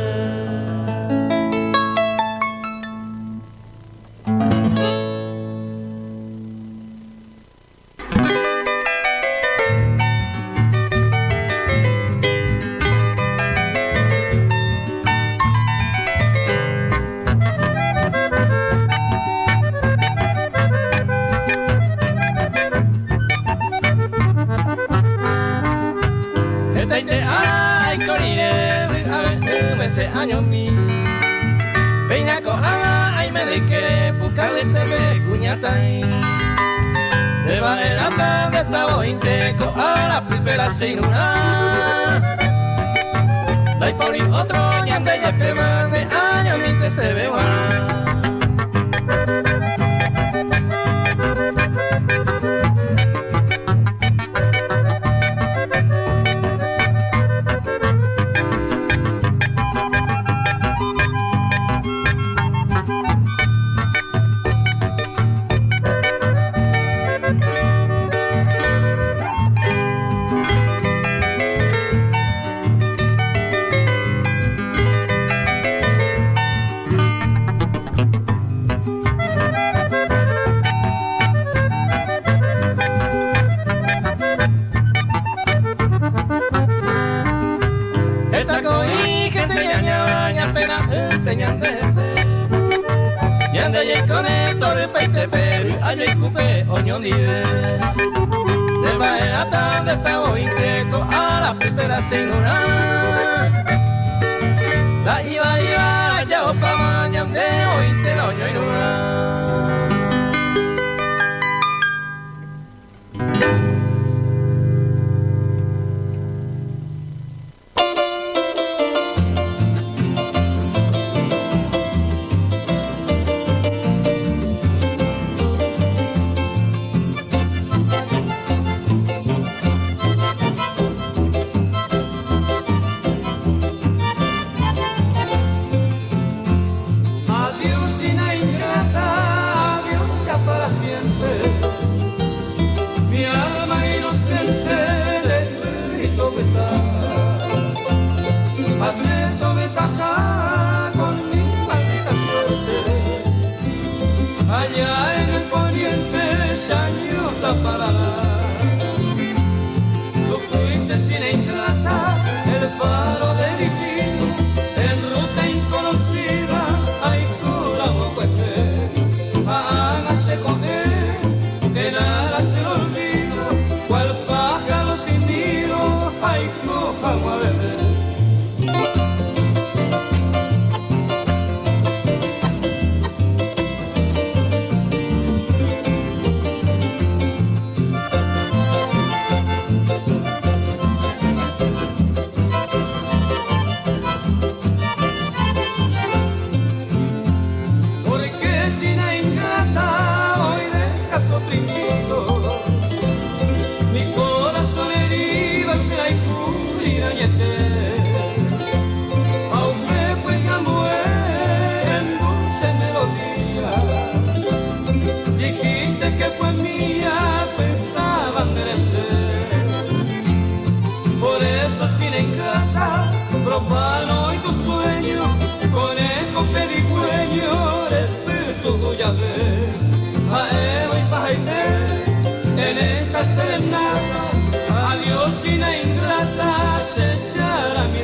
Año mi. Peina ko aga ay me de kere pukarle tebe kuñatai. Nde va'erãta nde tavoínte ko ára pýpe la che irũrã. Ndaipóri ótro ñande jepéma nde añomínte chéve g̃uarã. Heta ko'ĩ gente ñaña ñapena'ỹnte ñande hese. Ñande jaikóne torypaitépe vy'a jaikúpe oñondive. Nde mba'erãta nde tavoínte ko ára pýpe la che irũrã. La ivaíva raja opáma ñande voínte la oñoirũrã. Adiós, China ingrata, adiós ya para siempre. Mi alma inocente de grito Haciendo ventaja con mi maldita suerte. Allá en el poniente se para Tú fuiste sin ingrata, el faro de mi vida, en ruta inconocida, ay cura hágase con él, en aras del olvido, cual pájaro sin nido, ay coja agua beber. Porque sin la ingrata hoy dejas oprimido mi corazón herido se hay cubrir Aún me en dulce melodía. Dijiste que fue mía, pues Por eso sin ingrata profano hoy tu sueño con eco pedigüeño respeto ver Jaeo y pajaite en esta serenata adiós sin ingrata se echará mi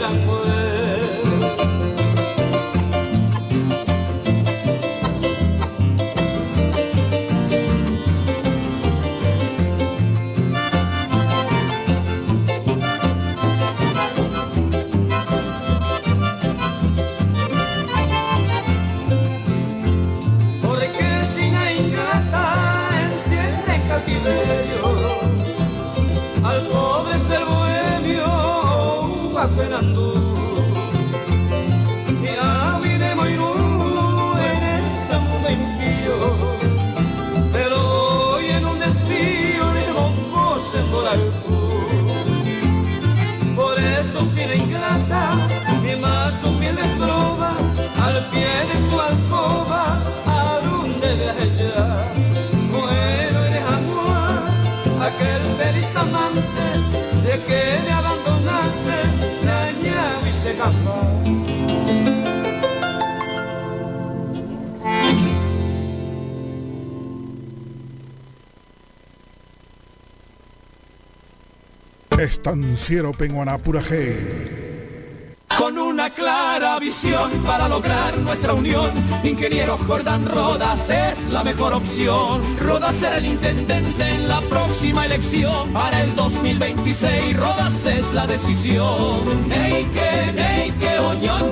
Porque sin la ingrata encierra en cautiverio al pobre ser bohemio guapenandú. Y abriré en este mundo impío, pero hoy en un desvío de bombos en Por eso sin ingrata, mi más humilde trova, al pie de tu alcoba, arunde de ella. Bueno eres agua, aquel feliz amante de que me abandonaste, la y se cambó. Estanciero Penguaná Purajé. Con una clara visión para lograr nuestra unión, Ingeniero Jordán Rodas es la mejor opción. Rodas será el intendente en la próxima elección. Para el 2026, Rodas es la decisión. Neike, neike, oñón,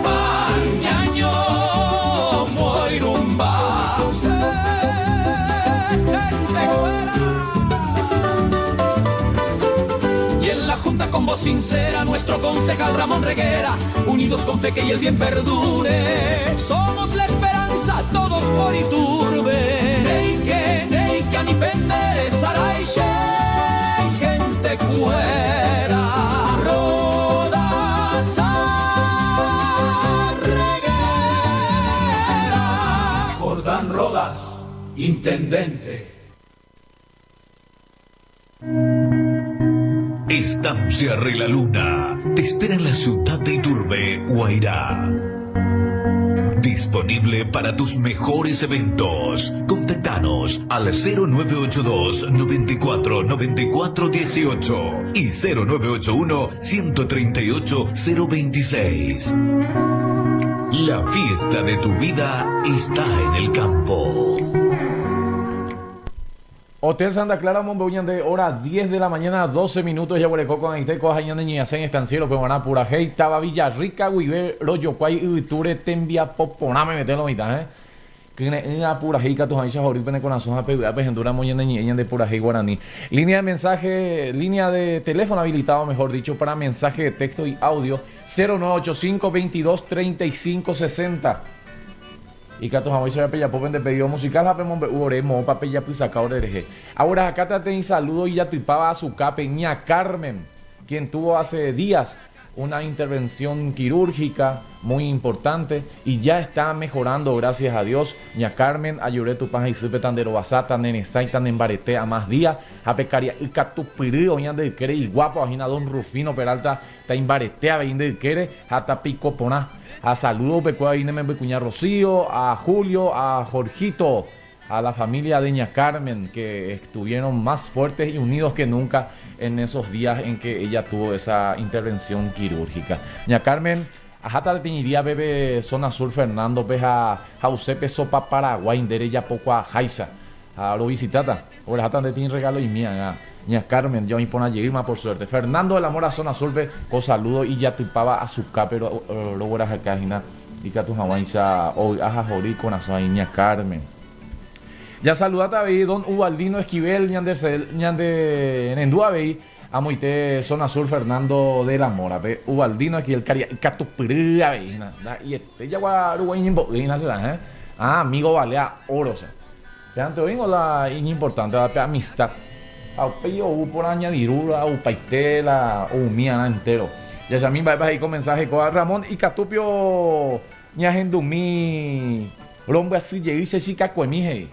pa, ñaño, moirumba. Gente fuera. sincera, nuestro concejal Ramón Reguera, unidos con fe que y el bien perdure. Somos la esperanza, todos por Iturbe. Neike, neike, anipendere, saraixe, gente cuera. Rodas Reguera. Jordán Rodas, intendente. Estancia la Luna te espera en la ciudad de Iturbe, Guairá. Disponible para tus mejores eventos. Contactanos al 0982 94 94 18 y 0981 138 026. La fiesta de tu vida está en el campo. Hotel Santa Clara omombe'u ñande hora 10 de la mañana 12 minutos jaguereko ko'ag̃aite kóva ha ñande ñe'asẽ estanciero peguarã purahéi táva Villarrica guive rojokuái yvytúre tembiapo porã memete lo mitã eh kyre'ỹ apurahéi ikatu hag̃uáicha hory pene korasõ ha pevy'a pehendúramo ñane ñe'ẽ ñande purahéi guarani Línea de mensaje línea de teléfono habilitado mejor dicho para mensaje de texto y audio 0985 22 35 60 Ikatu hag̃uáicha pejapo pende pedido musical ha pemombe'u ore moõpa pejapysaka ore rehe. Aguerahakáta peteĩ saludo ijatypáva Asukápe, ña Carmen, quien tuvo hace días una intervención quirúrgica muy importante y ya está mejorando gracias a Dios. Ña Carmen, ajure Tupã ha isýpe tanderovasa, taneresãi, tanembarete a más día ha pe karia'y katupyry oĩ ñande ykére iguápova hína don Rufino Peralta Taimbarete avei nde ykére ha tapeiko porã. Ha saludo upekuévo avei ne membykuña Rocío, a Julio, a Jorgito, a la familia de ña Carmen que estuvieron más fuertes y unidos que nunca en esos días en que ella tuvo esa intervención quirúrgica. Ña Carmen, aháta peteĩ día peve zona sur Fernando pe ha ha'use pe sopa paraguái nde rejapokuaaháicha. Ha rovisitáta. Oraháta nde tĩ regalo imi agã. Ña Carmen, ja oĩ porã jeýma por suerte. Fernando de la Mora zona sur-pe ko saludo ijatypáva asukápe roguerahaka hína ikatu haguãicha ovy'a ha hory ikorasõ aĩ ña Carmen. Jasaludáta avei don Ubaldino Esquivel ñande ñande rendu avei amoite zona sur Fernando de la Mora-pe. Ubaldino Esquivel karia'y katupyry avei hína. Nda'iete jagua ruguái ñembo'y hína será hẽ. Ah amigo valea oro che. Pe ante oĩngo la iñimportánteva pe amistad. Ha upéi ou porã añadiru la oupaite la oumi arã entéro. Jahechami mba'épa he'i ko mensaje kóva, Ramón, ikatúpio ñahendumi rombyasy jey che chikakuemi, he'i.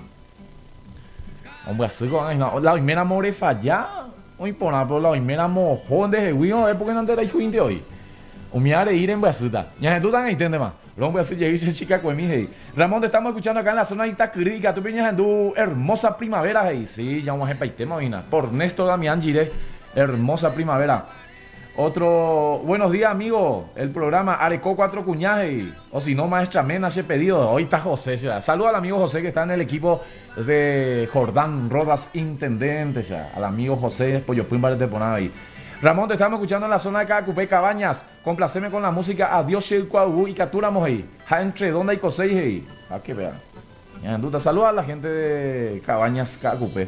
Ombyasy ko'ág̃a hína. La oiméramo refalla, oĩ porã, péro la oiméramo oho ndehegui oĩ pórke nanderayhúinte oĩ. Umi are'i rembyasýta. Ñahendúta ag̃aiténtema. Rombyasy jey che chikakuemi, he'i. Ramón, te estamos escuchando acá en la zona de Itakyry, ikatúpe ñahendu Hermosa primavera, he'i. Sí, ya og̃uahẽpaitéma oĩna. Por Néstor Damián Giré, Hermosa primavera. Otro, Buenos días, amigo. El programa Areko cuatro cuñas, he'i. O si no, Maestra Mena, che pedido. Hoy está José, ya. Saludo al amigo José que está en el equipo de Jordán Rodas Intendente, ya. Al amigo José Pollo Pímbare te pone ahí. Ramón, te estamos escuchando en la zona de Caacupé, Cabañas. Complaceme con la música Adiós che ykuavuvu ikatúramo he'i. Ha entre dónde aikoséi he'i. Ha que vea. Ñahendúta. Saluda a la gente de Cabañas, Caacupé.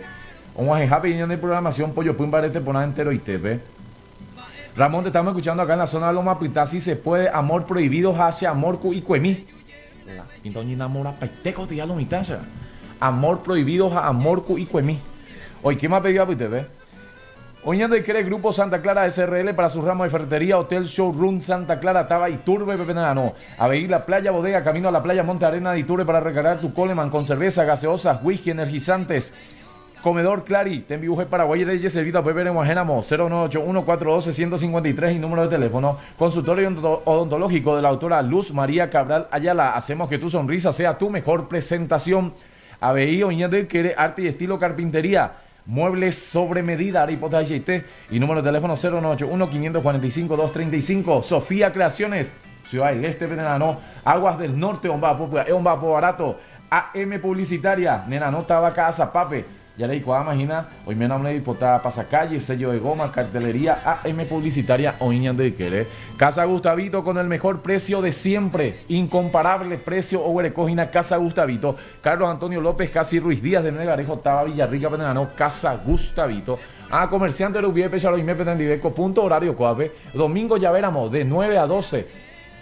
Og̃uahẽhápe ñande programación Pojopy mbarete porã enteroitépe. Ramón, te estamos escuchando acá en la zona de Loma Pytã, si se puede, amor prohibido ha che amor ku ikuemi. La pinta oñenamorapaite ko día lo mitã che. Amor prohibido ha amor ku ikuemi. Oikéma pe apytépe. Oĩ ñande ykére Grupo Santa Clara SRL para su ramo de ferretería, Hotel Show Room Santa Clara, táva Iturbe, pe penerarõ. Avei La Playa Bodega, camino a la playa Monte Arena de Iturbe para recargar tu Coleman con cerveza, gaseosas, whisky, energizantes. Comedor Clary, tembi'uhe Paraguay rejeservíta upépe reg̃uahẽramo, 0981 412 153 y número de teléfono. Consultorio Odontológico de la doctora Luz María Cabral Ayala, hacemos que tu sonrisa sea tu mejor presentación. Avei oĩ ñande ykére Arte y Estilo Carpintería, Muebles sobre medida, ára ipotahaichaite, y número de teléfono 0981 545 235. Sofía Creaciones, Ciudad del Este, Penerano, Aguas del Norte, omba'apo pya'e, omba'apo barato. AM Publicitaria, Nerano táva Ka'asapape. Ya reikuaáma hína, oiméramo reipota pasacalle, sello de goma, cartelería AM publicitaria oĩ ñande ykére. Casa Gustavito con el mejor precio de siempre, incomparable precio oguereko hína Casa Gustavito. Carlos Antonio López, casi Ruiz Díaz de Melgarejo, táva Villarrica, Penerano, Casa Gustavito. Ha comerciante rupive peicha roime penendive ko punto horario ko'ápe, domingo javéramo, de nueve a doce.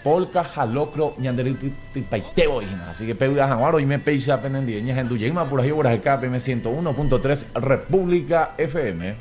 Polka ha locro ñande rypytypaite voi hína. Así que pevy'a hag̃ua roime péicha penendive ñahendu jeýma purahéi ogueraheka PM 101.3 República FM.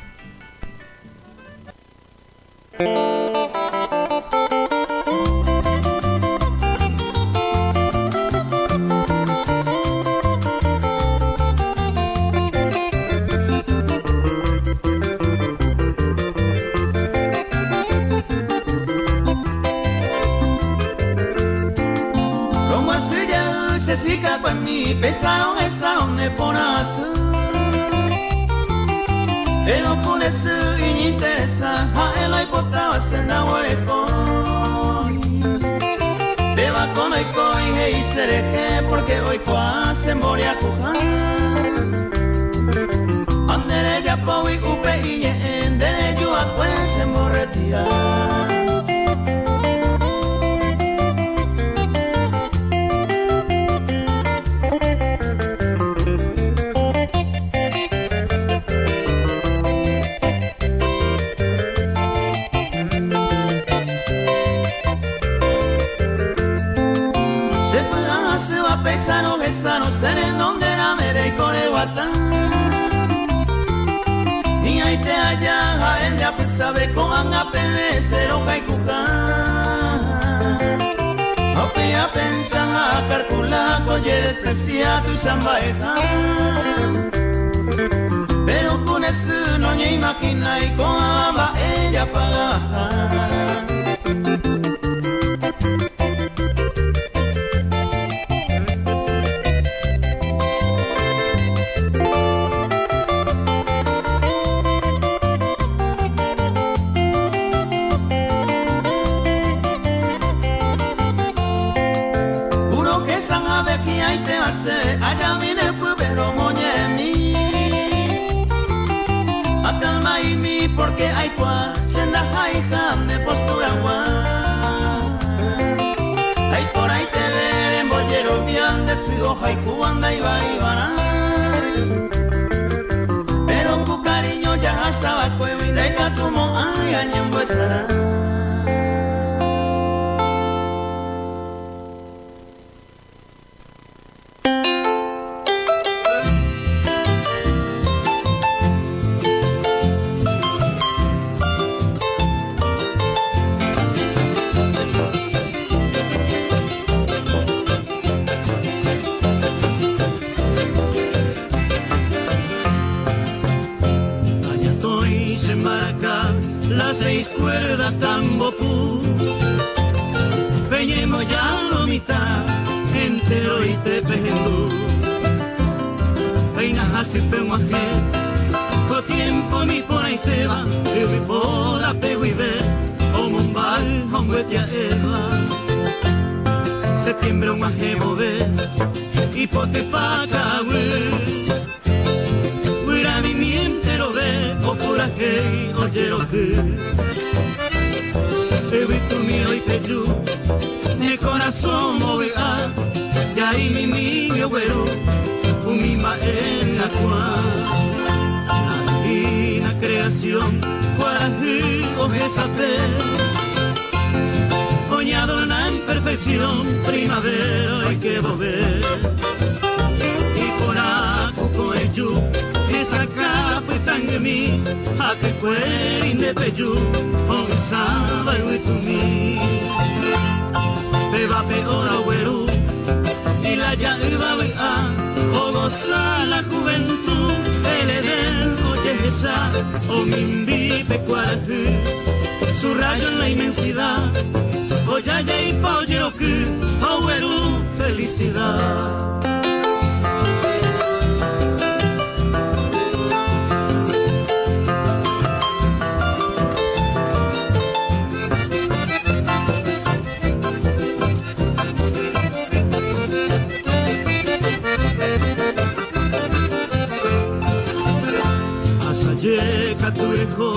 Jekatu reho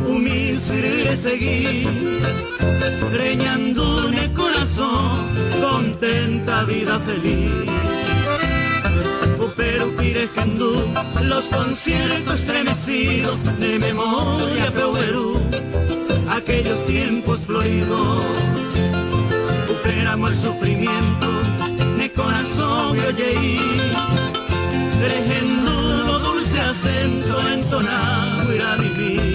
umi syry resegi Reñandu ne korasõ contenta vida feliz Upe rupi rehendu los conciertos estremecidos De memoria pe ogueru aquellos tiempos floridos Upéramo el sufrimiento ne korasõgui ojei Rehendúvo dulce acento entoná guyramimi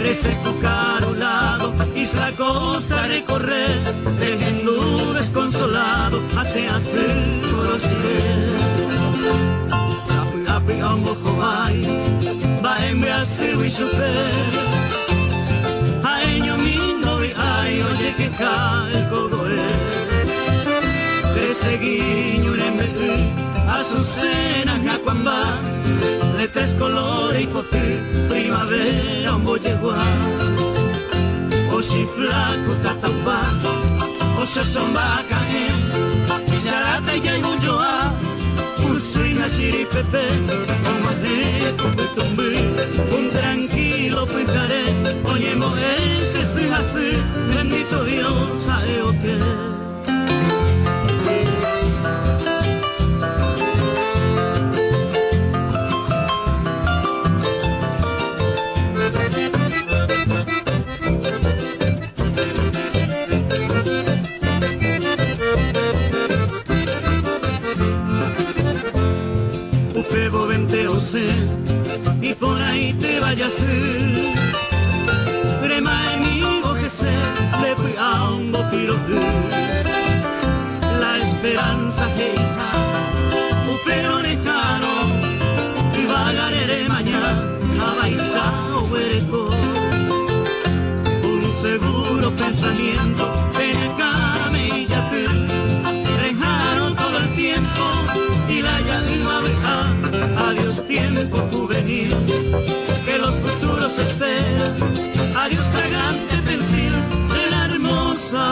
Resẽ ku karu lado isla costa recorre Rehendu desconsolado hasẽ asy korochire Sapy'apy'a ombohovái mba'e mbyasýgui chupe Ha'eñomi ndovy'ái ojekeha ekogoe Resegi ñu rembe'y Azucena hyakuãmba De tres colores ipoty Primavera ombojegua Ochifla ku tataupa Ochosomba akã'ẽ Icharata ijayvujoa Pysýi ha chiripepe Og̃uahẽ ku pytũmby Un tranquilo pyhare Oñembo'e che sy hasy Bendito Dios ha'e oke. Upe vovente osẽ iporãitéva jasy, rema'ẽmívo hese nde py'a ombopiro'y. La esperanza he'iha upérõ reha'arõ, yvágare remaña ha vaicha oguereko. Un seguro pensamiento pe akãme ijaty, reha'arõ todo el tiempo y la ja'ỹva vy'a. Adiós tiempo juvenil que los futuros esperan, adiós fragante pensil de la hermosa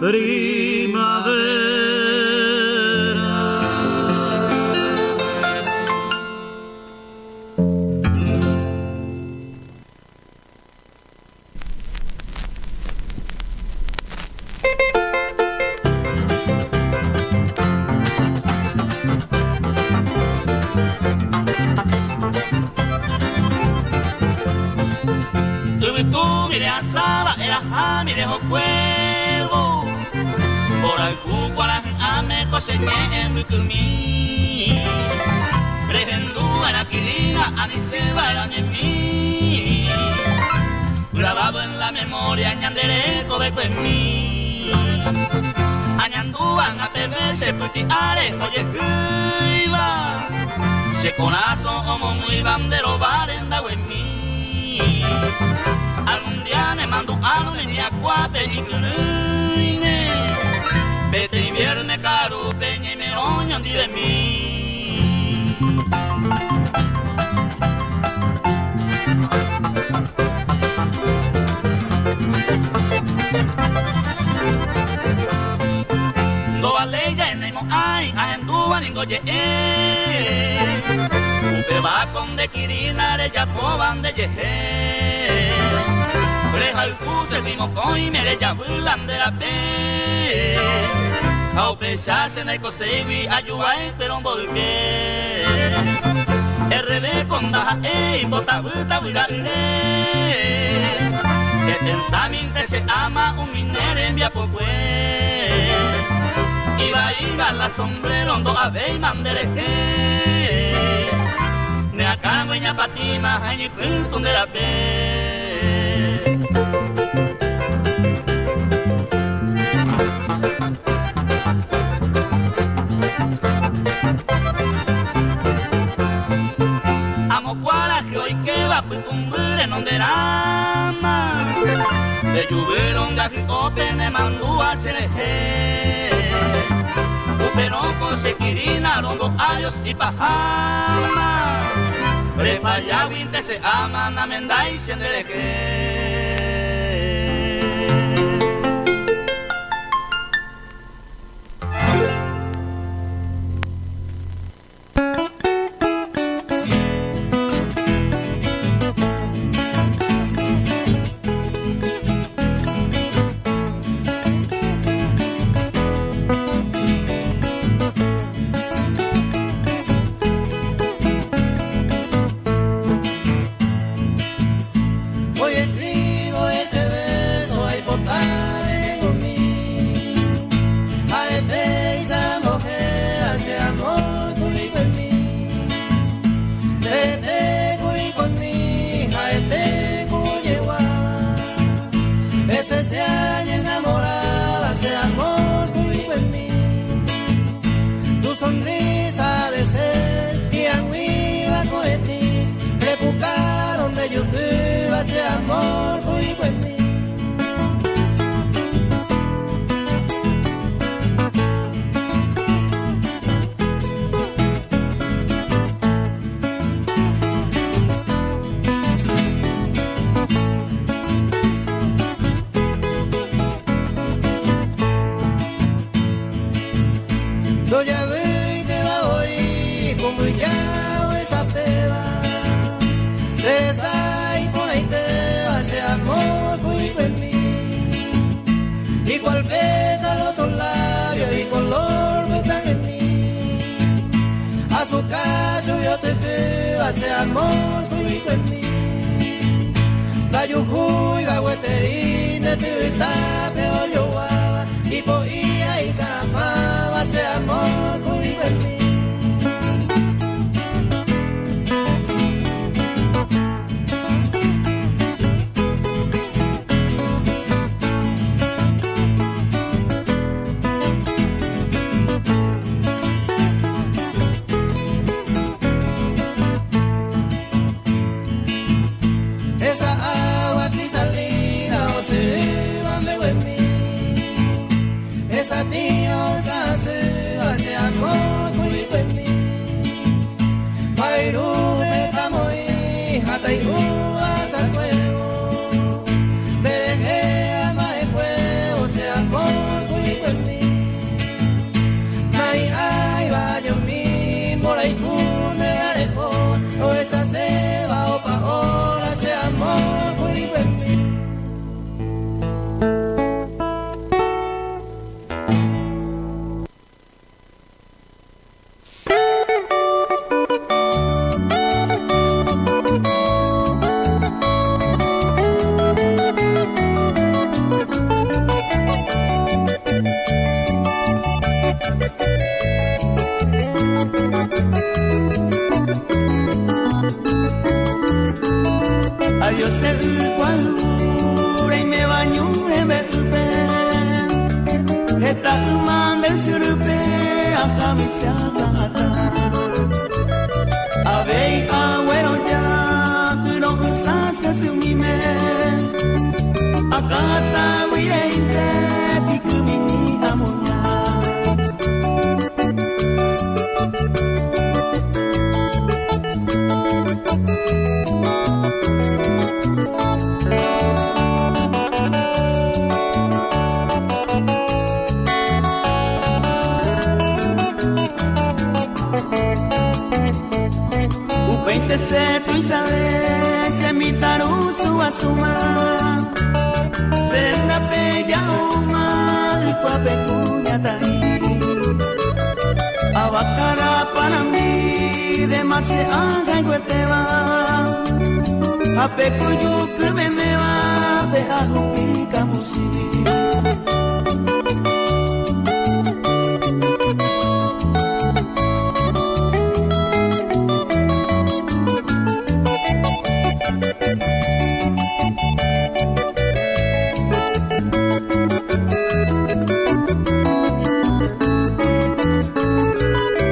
primavera. Yvytúmi rehasáva erahámi rehokuévo, mborayhu kuarahy'ãme ko che ñe'ẽ mbykymi. Rehendu va'erã kirĩva ani che va'erã oñemi. Grabado en la memoria ñande rekovekuemi. Añandúva ág̃a peve che pyti'áre ojehýiva. Che korasõ omomýiva nde rováre ndaguemi. Algún día nemandu'árõ ne ñe'ãkuápe ikyrỹine. Peteĩ viernes ka'arúpe ñaimerõ ñondivemi. Ndovaléi ja'eneimo'ãi ahendúva ningo je'e. Upéva ko nde kirĩna rejapóva ndejehe. Rehayhu chegui mokõime rejavy la nde rape. Ha upéicha che ndaikoséigui ajuvaépe romboyke. RB ko ndaha'éi mbotavy tavyra'yre. Epensamínte che ama umi ne rembiapokue. Ivaíva la sombrero ndo'avéima nderehe. Ne akãgui ñapatíma ha iñypytũ nde rape. Amo kuarahy oikéva pytũmby renonderãma, nde juvýrõ ngahy'ópe ne mandu'a che rehe. Upérõ ko che kirĩna rombo'a Dios ipaháma, refalláguinte che ama namendái che nderehe. Ndojavýiteva voi ku mbyja ohesapéva. Nde resa iporãitéva che amor ku'ikuemi. Igual pétalo tus labios y color pytãngemi. Asuka chugui otykýva che amor ku'ikuemi. Ndajuhúiva gueteri nde tyvytápe ojoguáva ipo'i ha ikarapãva che amor ku'ikuemi. Esa agua cristalina osyrýva mbeguemi, Esa tĩ osãsýva che amor ku'ikuemi. Mba'yrúpe tamoĩ ha tai'u asakuévo, Nderehe ama'ẽkuévo che amor ku'ikuemi. Nahi'ãiva ajomi mborayhu nde areko, Rohechaséva opa óra che amor ku'ikuemi. Adiós ykuayvu reiméva ñu rembe'ýpe Heta yma nde syrýpe ahavisia hatã Avei agueroja kyro'ysã che symíme Akãhatãgui reínte pikymimi amoña. Upéinte che tuichave che mitãrusu asuma Che rendápe ja'óma ykuápe kuñataĩ Avakara panambi demasiado ha'iguetéva Ha pe kuju kyveméva pe ahupi kambuchi.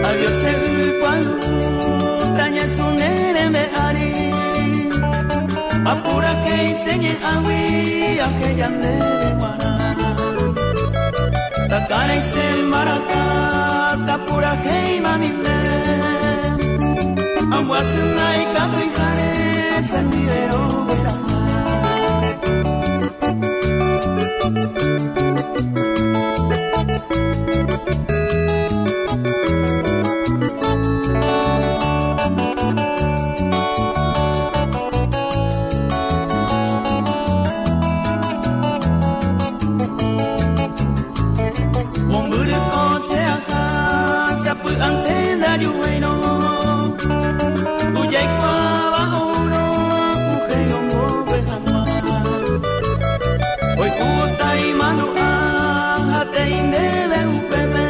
Adiós che ykuayvu tañesũ ne rembe ári Apurahéi che ñe'ãgui aheja ndéve g̃uarã Takarãi che mbaraka tapurahéi mami ndéve Ambyasy ndaikatuiháre che ndive rogueraha. Mombyryko che aha sapy'ánte ndajuhéirõ Ojaikuaáva oúrõ uhéi ombogue hag̃ua Oikũta imandu'a ha te'i ndéve upépe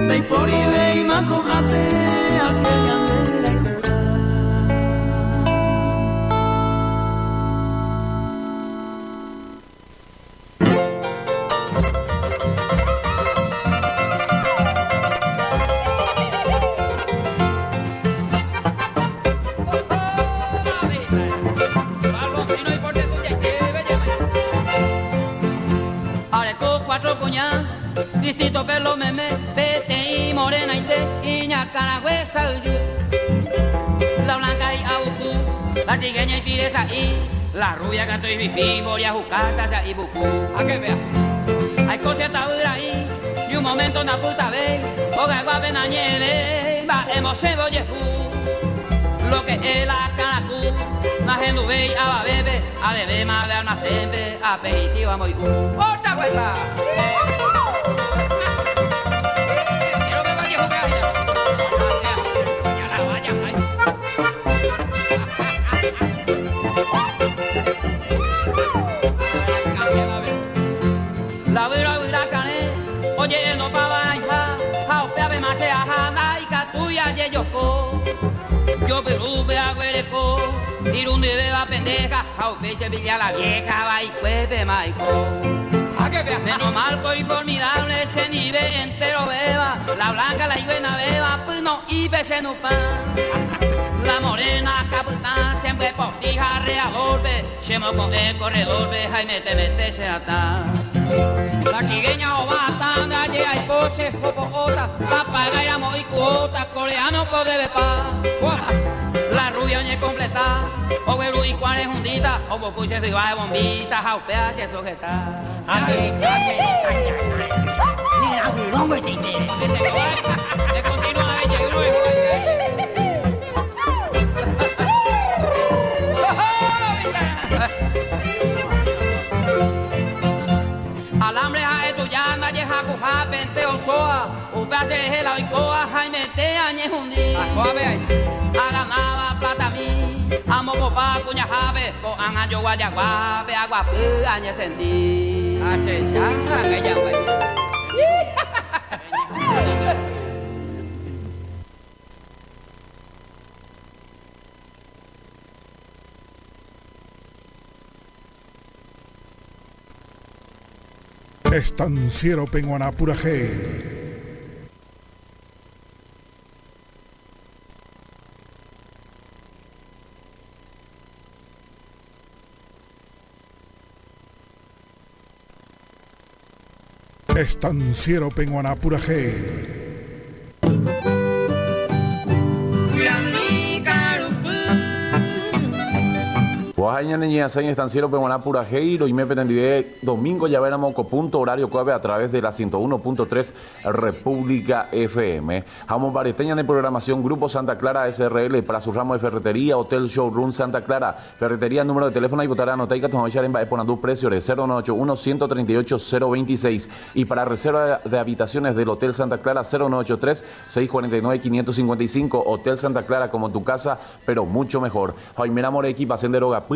Ndaiporivéima ko'ápe aje ñande rayhurã. Areko cuatro kuña, distinto pelo meme, peteĩ morenaite, iñakãrague sa'yju. La blanca hi'avuku, la trigueña ipire sa'i, la rubia katu ififi, mboriahu kata sa'i puku. Aiko che ta'ýra'i. Ni un momento napytavéi, ogaygua nañe'ẽvéi, mba'e mosẽvo ojehu. Lo que es la karaku, nahenduvéi avavépe, avevéma de almacénpe, aperitivo amoy'u. Otra vuelta! La vyra vyra karẽ oje'enópa va'erãiha ha upeavema che aha ndaikatúi ajejoko. Jopyrúpe aguereko irundyvéva pendeja ha upéi che pilla la vieja vaikuépema aiko. Menos mal ko iformidable che ndive enterovéva, la blanca la iguenavéva pyno'ípe che nupã. La morena akãpytã che mbyepotĩ ha arreadorpe Che moko'ẽ corredor-pe haimete mete che atã. La trigueña ova atã ndaje aipo che hopo'óta, papagái ramo ikuóta, coreano ko debepa. La rubia oñecompleta, ogueru ikuãre hundíta, ombopu che syva de bombita ha upéva che sujeta. Alambre ha'e tuja ndaje hakuhápente osóa, upe che rehe la oikóva haimete añehundi. Aganáva platami, amopopa kuñahápe, ko'ág̃a jogua jaguápe aguapy añesenti. Estanciero peg̃uarã purahéi. Estanciero peg̃uarã purahéi. Guahai ñane ñe'ãsãi Estanciero peg̃uarã purahéi, roime penendive domingo javéramo ko punto horario kuápe a través de la 101.3 República FM. Ha omombarete ñane programación Grupo Santa Clara SRL para su ramo de ferretería, Hotel Showroom Santa Clara, Ferretería número de teléfono aipotáre anota ikatu hag̃uáicha remba'eporandu preciore, 0981 138 026 y para reserva de habitaciones del Hotel Santa Clara 0983 649 555 Hotel Santa Clara como tu casa pero mucho mejor. Ha oiméramo reequipase nde rogapy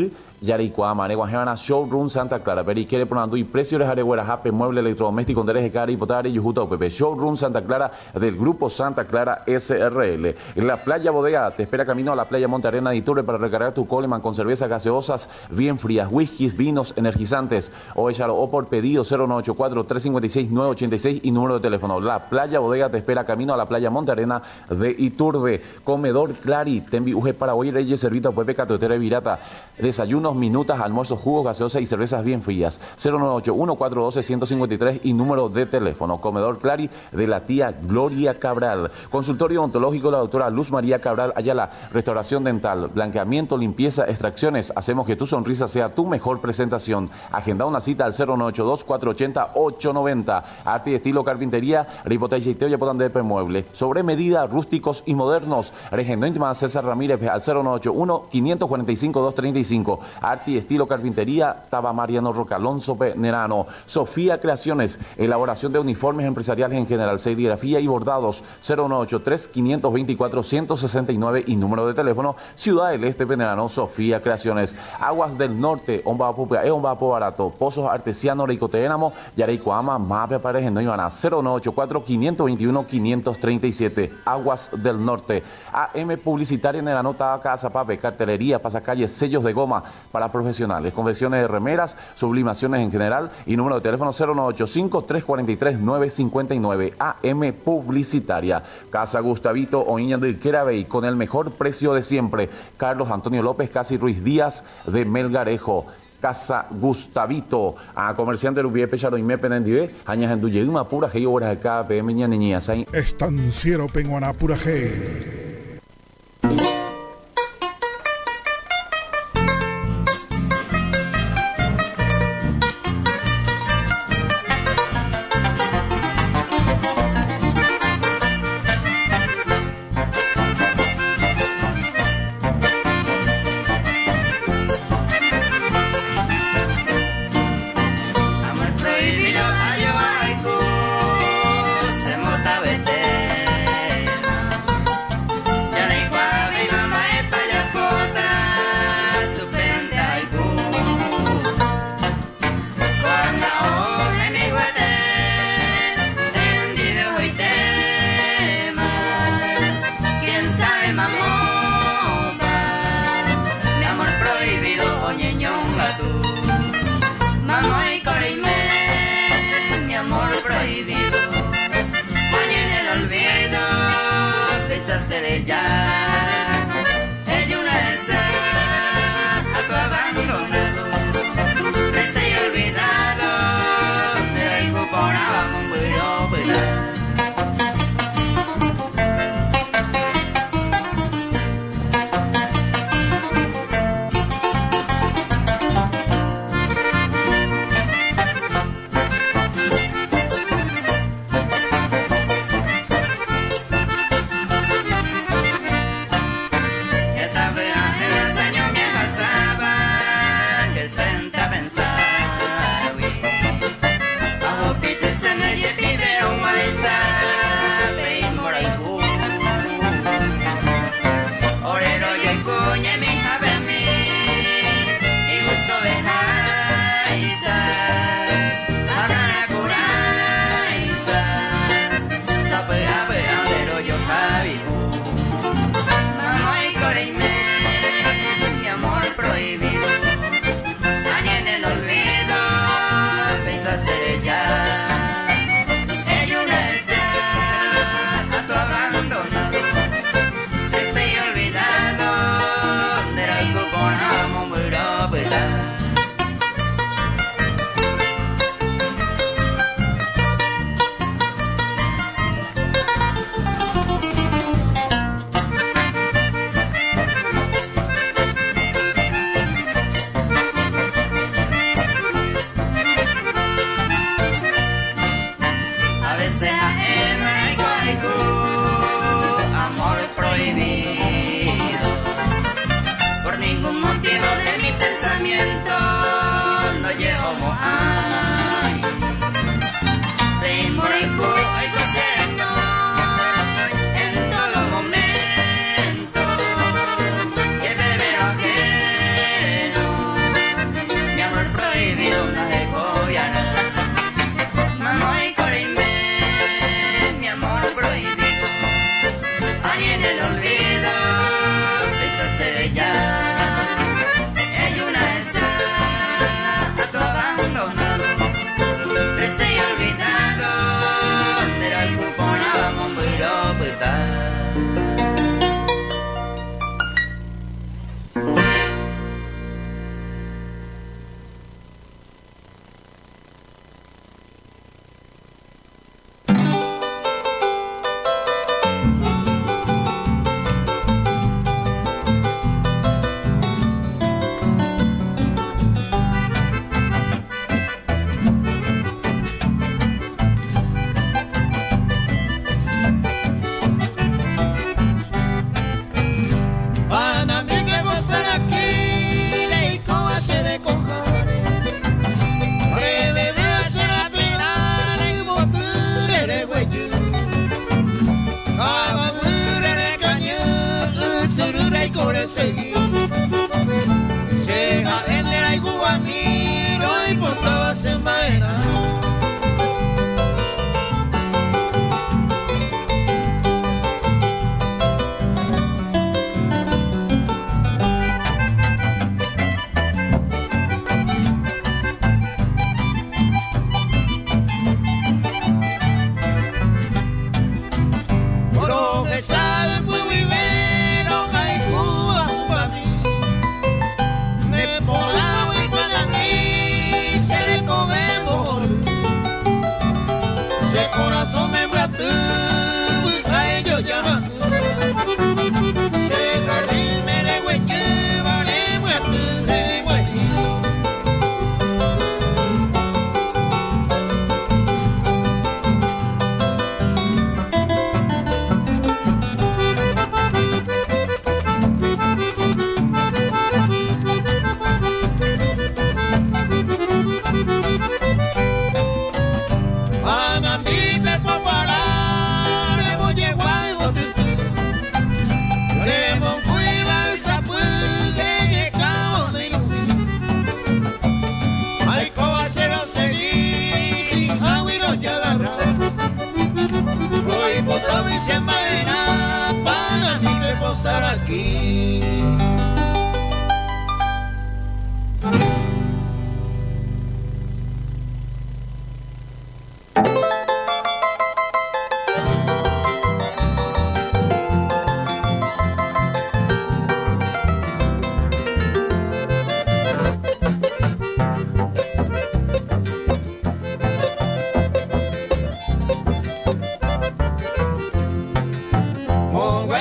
jareikuaáma reguahẽva'erã Showroom Santa Clara pe reike reporandu ipreciore ha regueraha pe mueble electrodoméstico nde reheka reipota rejuhúta upépe Showroom Santa Clara del Grupo Santa Clara SRL. La Playa Bodega te espera camino a la Playa Monte Arena de Iturbe para recargar tu Coleman con cervezas gaseosas bien frías, whiskies, vinos energizantes. O por pedido 0984 356 986 y número de teléfono. La Playa Bodega te espera camino a la Playa Monte Arena de Iturbe. Comedor Clari, Tembi Uge Paraguay Reyes Servita Puepe Catotera Virata. Desayunos, minutas, almuerzos, jugos, gaseosas y cervezas bien frías. 0981 412 153 y número de teléfono. Comedor Clari de la tía Gloria Cabral. Consultorio odontológico la doctora Luz María Cabral Ayala. Restauración dental, blanqueamiento, limpieza, extracciones. Hacemos que tu sonrisa sea tu mejor presentación. Agenda una cita al 0982 480 890. Arte y estilo carpintería, ripota y y de mueble. Sobre medida, rústicos y modernos. Regendo íntima César Ramírez al 0981 545 235. Arte y estilo carpintería, Taba Mariano Roca Alonso P. Nerano. Sofía Creaciones, elaboración de uniformes empresariales en general, serigrafía y bordados. 0983 524 169 y número de teléfono Ciudad del Este Penerano, Sofía Creaciones. Aguas del Norte, Omba Pupia, Omba Barato, Pozos Artesiano, Reicoteénamo, Yareicoama, Mapia Paredes, no Ivana, 0984 521 537. Aguas del Norte. AM Publicitaria en la nota Casa Pape, cartelería, pasacalles, sellos de goma para profesionales, confecciones de remeras, sublimaciones en general y número de teléfono 0985 343 959. AM Publicitaria. Casa Gustavito Oiña de Querabey con el mejor precio de siempre. Carlos Antonio López, Casi Ruiz Díaz de Melgarejo. Casa Gustavito, a comerciante Rubié Pecharo y Mepe Nendive, Aña Henduyema Pura Gei Obras de KPM Ñaneñía Sain. Estanciero Penguaná Pura Gei.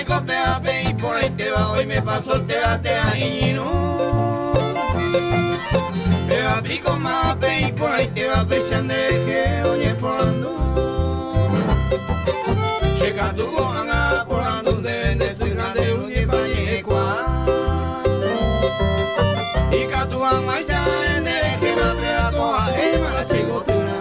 Mba'éiko péva pe iporãitéva oimépa soltera térã iñirũ? Péva piko máva pe iporãitéva péicha nderehe oñeporandu? Che katu ko'ág̃a aporandu ndéve nde sy ha nde ru ndépa ñe'ẽkuaa. Ikatu hag̃uáicha nderehéma péva ko ha'éma la che gotyrã.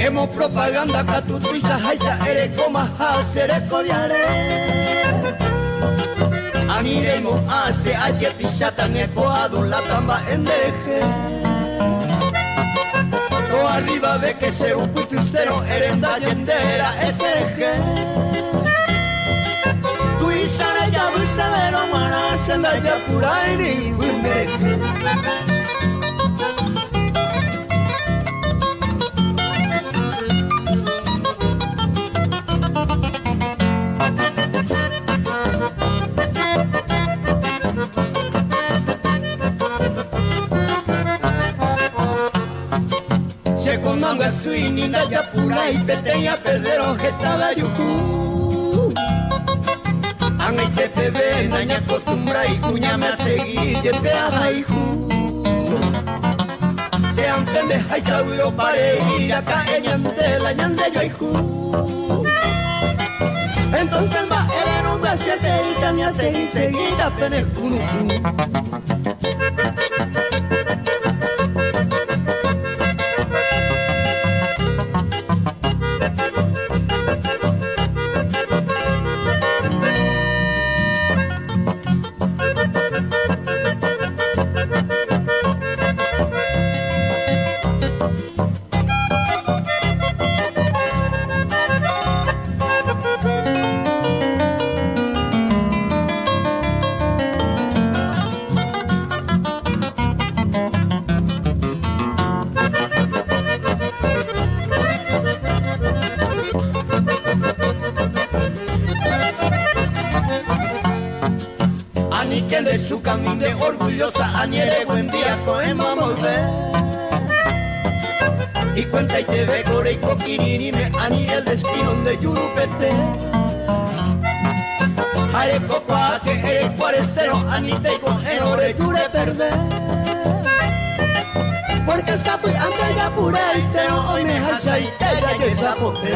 Hemos propaganda katu tuichaháicha erekómaha che rekoviare. Ani reimo'ã che ajepicháta ne poaduláta mba'e nderehe. Toarrivave ke che rupytysérõ erenda jende ra'e che rehe. Tuicha rejavy chéverõ g̃uarã che ndajapurái yvy nde rehe. Che konambyasýi ni ndajapurái peteĩ aperdérõ hetáva juhu. Ag̃aite peve nañakostumbrái kuñáme asegi jepe ahayhu. Che antendeháicha vyroparei raka'e ñande la ñande joayhu. Entonces mba'ére rombyasyetereíta ni asegi seguíta pene kunu'ũ. Aníke nde chukami nde orgullosa ani ere buen día ko'ẽma mboyve. Ikuentaiteve ko reiko kirirĩme ani el destino nde jurupete. Ha rekokuaáke erekuaresérõ ani teiko'ẽrõ reju reperde. Porque sapy'ánte japuraitérõ oimehaichaite jajesapote.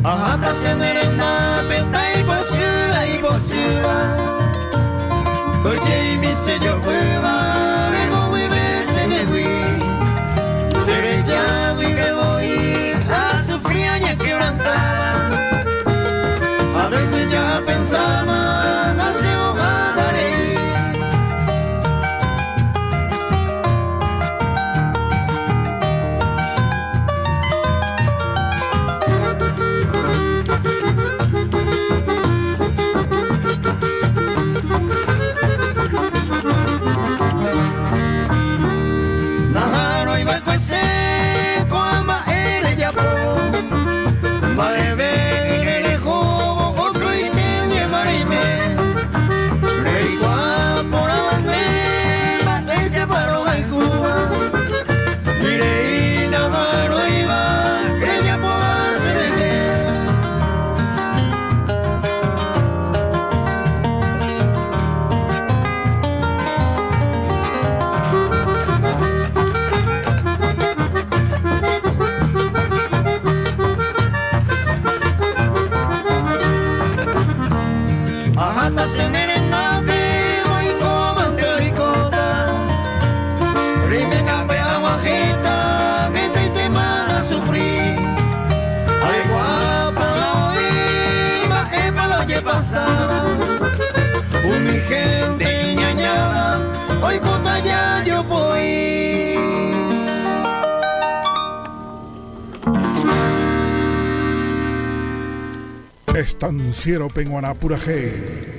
Aháta che ne renda. Estanciero Peguarã Purahéi.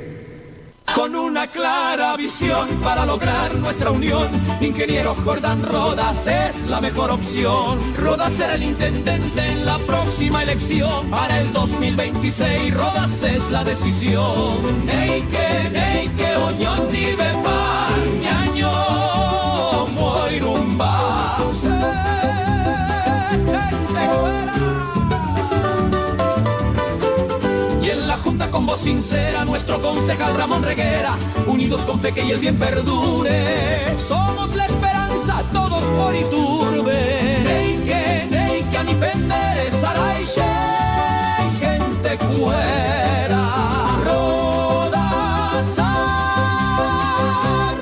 Con una clara visión para lograr nuestra unión, Ingeniero Jordán Rodas es la mejor opción. Rodas será el intendente en la próxima elección. Para el 2026, Rodas es la decisión. Neike, neike, oñondivepa, ñaño, moirumba. Y en la junta con voz sincera, nuestro concejal Ramón Reguera, unidos con fe que y el bien perdure. Somos la esperanza, todos por Iturbe. Neike, neike, anipendere, saraiche, gente cuera. Rodas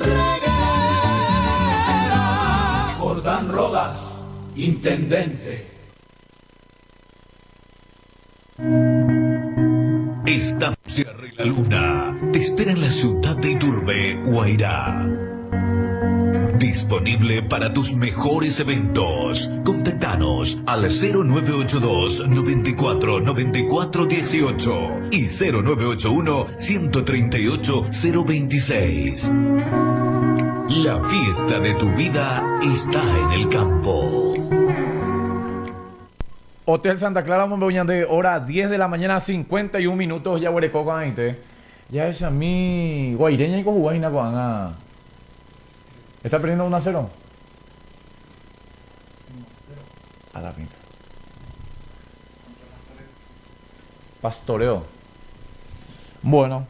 Reguera. Jordán Rodas, intendente. Estancia La Luna te espera en la ciudad de Iturbe, Guairá. Disponible para tus mejores eventos. Contactanos al 0982 94 94 18 y 0981 138 026. La fiesta de tu vida está en el campo. Hotel Santa Clara, de hora 10 de la mañana, 51 minutos, jaguereko ko'ag̃aite. Jahechami Guaireña iko hugua hína ko'ág̃a. Está perdiendo 1 a 0. A la pinta. Pastoreo. Bueno.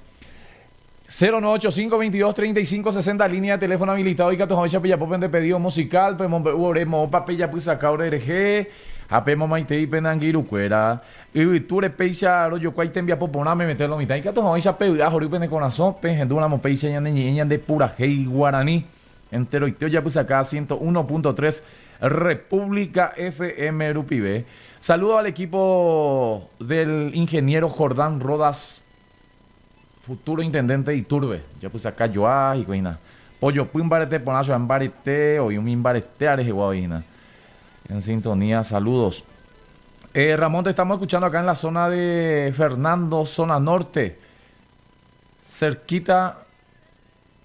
0985 22 35 60 línea de teléfono habilitado ikatu hag̃uáicha pejapo pende pedido musical pemombe'u ore moõpa pejapysaka ore rehe ha pemomaitei pene angirũkuéra yvytúre péicha rojokuái tembiapo porã memete lo mitã ikatu hag̃uáicha pevy'a hory pene korasõ pehendúramo péicha ñane ñe'ẽ ñande purahéi guarani enteroite ojapysaka 101.3 República FM rupive. Saludo al equipo del ingeniero Jordán Rodas Futuro intendente Iturbe, japysaka joa hikuái hína. Pojopy mbarete porã chupe mbarete oĩ umi mbarete rehegua oĩ hína. En sintonía, saludos. Eh, Ramón, te estamos escuchando acá en la zona de Fernando, zona norte. Cerquita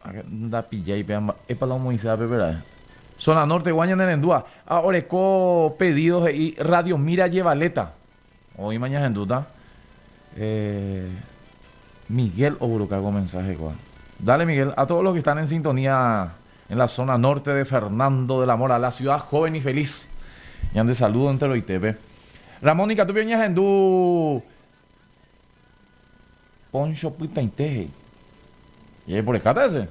Ndapillái péva mba'épa la omoĩséva pe vera'e. Zona norte gua ñane rendúva. Ha oreko pedido he'i Radio Mira Jevaleta. Oĩma ñahendúta. Eh, Miguel ogueruka ko mensaje kóva. Dale Miguel, a todos los que están en sintonía en la zona norte de Fernando de la Mora, la ciudad joven y feliz. Ñande saludo enteroitépe. Ramón ikatu pio ñahendu Poncho pytãite he'i. Jajeporekáta hese.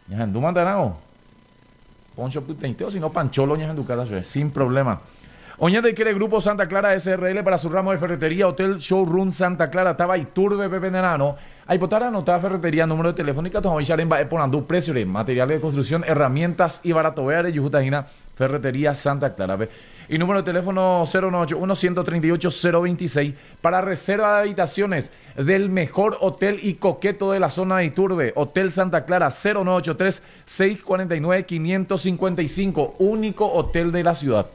Ñahendu mantarãvo. Poncho pytãite o si no Pancholo ñahendukáta chupe. Sin problema. Oñande ykére Grupo Santa Clara SRL para su ramo de ferretería Hotel Showroom Santa Clara táva Iturbe pe penerãrõ. Aipota reanota ferretería número de teléfono ikatu hag̃uáicha remba'eporandu preciore, materiales de construcción, herramientas ibaratovéva rejuhúta hína Ferretería Santa Clara-pe. Inúmero de teléfono 0981 138 026 para reserva de habitaciones del mejor hotel y coqueto de la zona de Iturbe, Hotel Santa Clara 0983 649 555, único hotel de la ciudad.